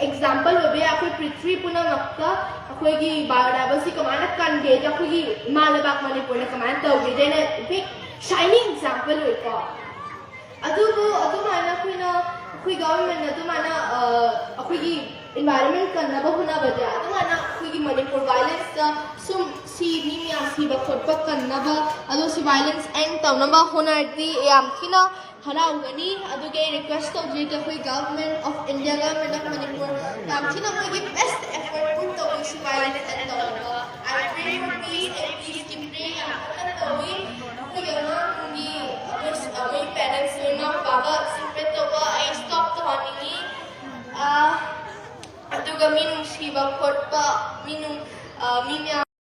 example ꯑꯣꯏꯕ ꯌꯥꯏ꯫ ꯑꯩꯈꯣꯏ ꯄ꯭ꯔꯤꯊꯤꯕꯤ ꯄꯨꯝꯅꯃꯛꯇ ꯑꯩꯈꯣꯏꯒꯤ biodiversity ꯀꯃꯥꯏꯅ ꯀꯟꯒꯦ, ꯑꯩꯈꯣꯏꯒꯤ ꯏꯃꯥ ꯂꯩꯕꯥꯛ ꯃꯅꯤꯄꯨꯔꯅ ꯀꯃꯥꯏꯅ ꯇꯧꯒꯦ, ꯑꯩꯅ big shining example ꯑꯣꯏꯀꯣ꯫ ꯑꯗꯨꯕꯨ ꯑꯗꯨꯃꯥꯏꯅ ꯑꯩꯈꯣꯏꯅ, ꯑꯩꯈꯣꯏ governmentꯅ ꯑꯗꯨꯃꯥꯏꯅ ꯑꯩꯈꯣꯏꯒꯤ environment ꯀꯟꯅꯕ ꯍꯣꯠꯅꯕꯗ ꯑꯗꯨꯃꯥꯏꯅ ꯑꯩꯈꯣꯏꯒꯤ ꯃꯅꯤꯄꯨꯔ violenceꯇ ꯁꯨꯝ ꯁꯤ ꯃꯤ ꯃꯌꯥꯝ ꯁꯤꯕ ꯈꯣꯠꯄ ꯀꯟꯅꯕ, ꯑꯗꯣ ꯁꯤ violence end ꯇꯧꯅꯕ ꯍꯣꯠꯅꯔꯗꯤ ꯌꯥꯝ ꯊꯤꯅ ꯍꯔꯥꯎꯒꯅꯤ꯫ ꯑꯗꯨꯒꯤ ꯑꯩ request ꯇꯧꯖꯔꯤꯗꯤ ꯑꯩꯈꯣꯏ Government of India, Government of Manipur ꯌꯥꯝ ꯊꯤꯅ ꯃꯣꯏꯒꯤ best effort put ꯇꯧꯕꯤꯁꯤ violence end ꯇꯧꯅꯕ꯫ I pray for peace and peacekeeping ꯌꯥꯝ ꯀꯟꯅ ꯇꯧꯏ꯫ ꯑꯩꯈꯣꯏꯒꯤ ꯑꯉꯥꯡꯒꯤ ꯃꯣꯏ parents ꯃꯃꯥ ꯕꯕꯥꯒ separate ꯇꯧꯕ ꯑꯩ stop ꯇꯧꯍꯟꯅꯤꯡꯉꯤ꯫ ꯑꯗꯨꯒ ꯃꯤ ꯅꯨꯡꯁꯤꯕ ꯈꯣꯠꯄ, ꯃꯤ ꯅꯨꯡ ꯃꯤ ꯃꯌꯥꯝ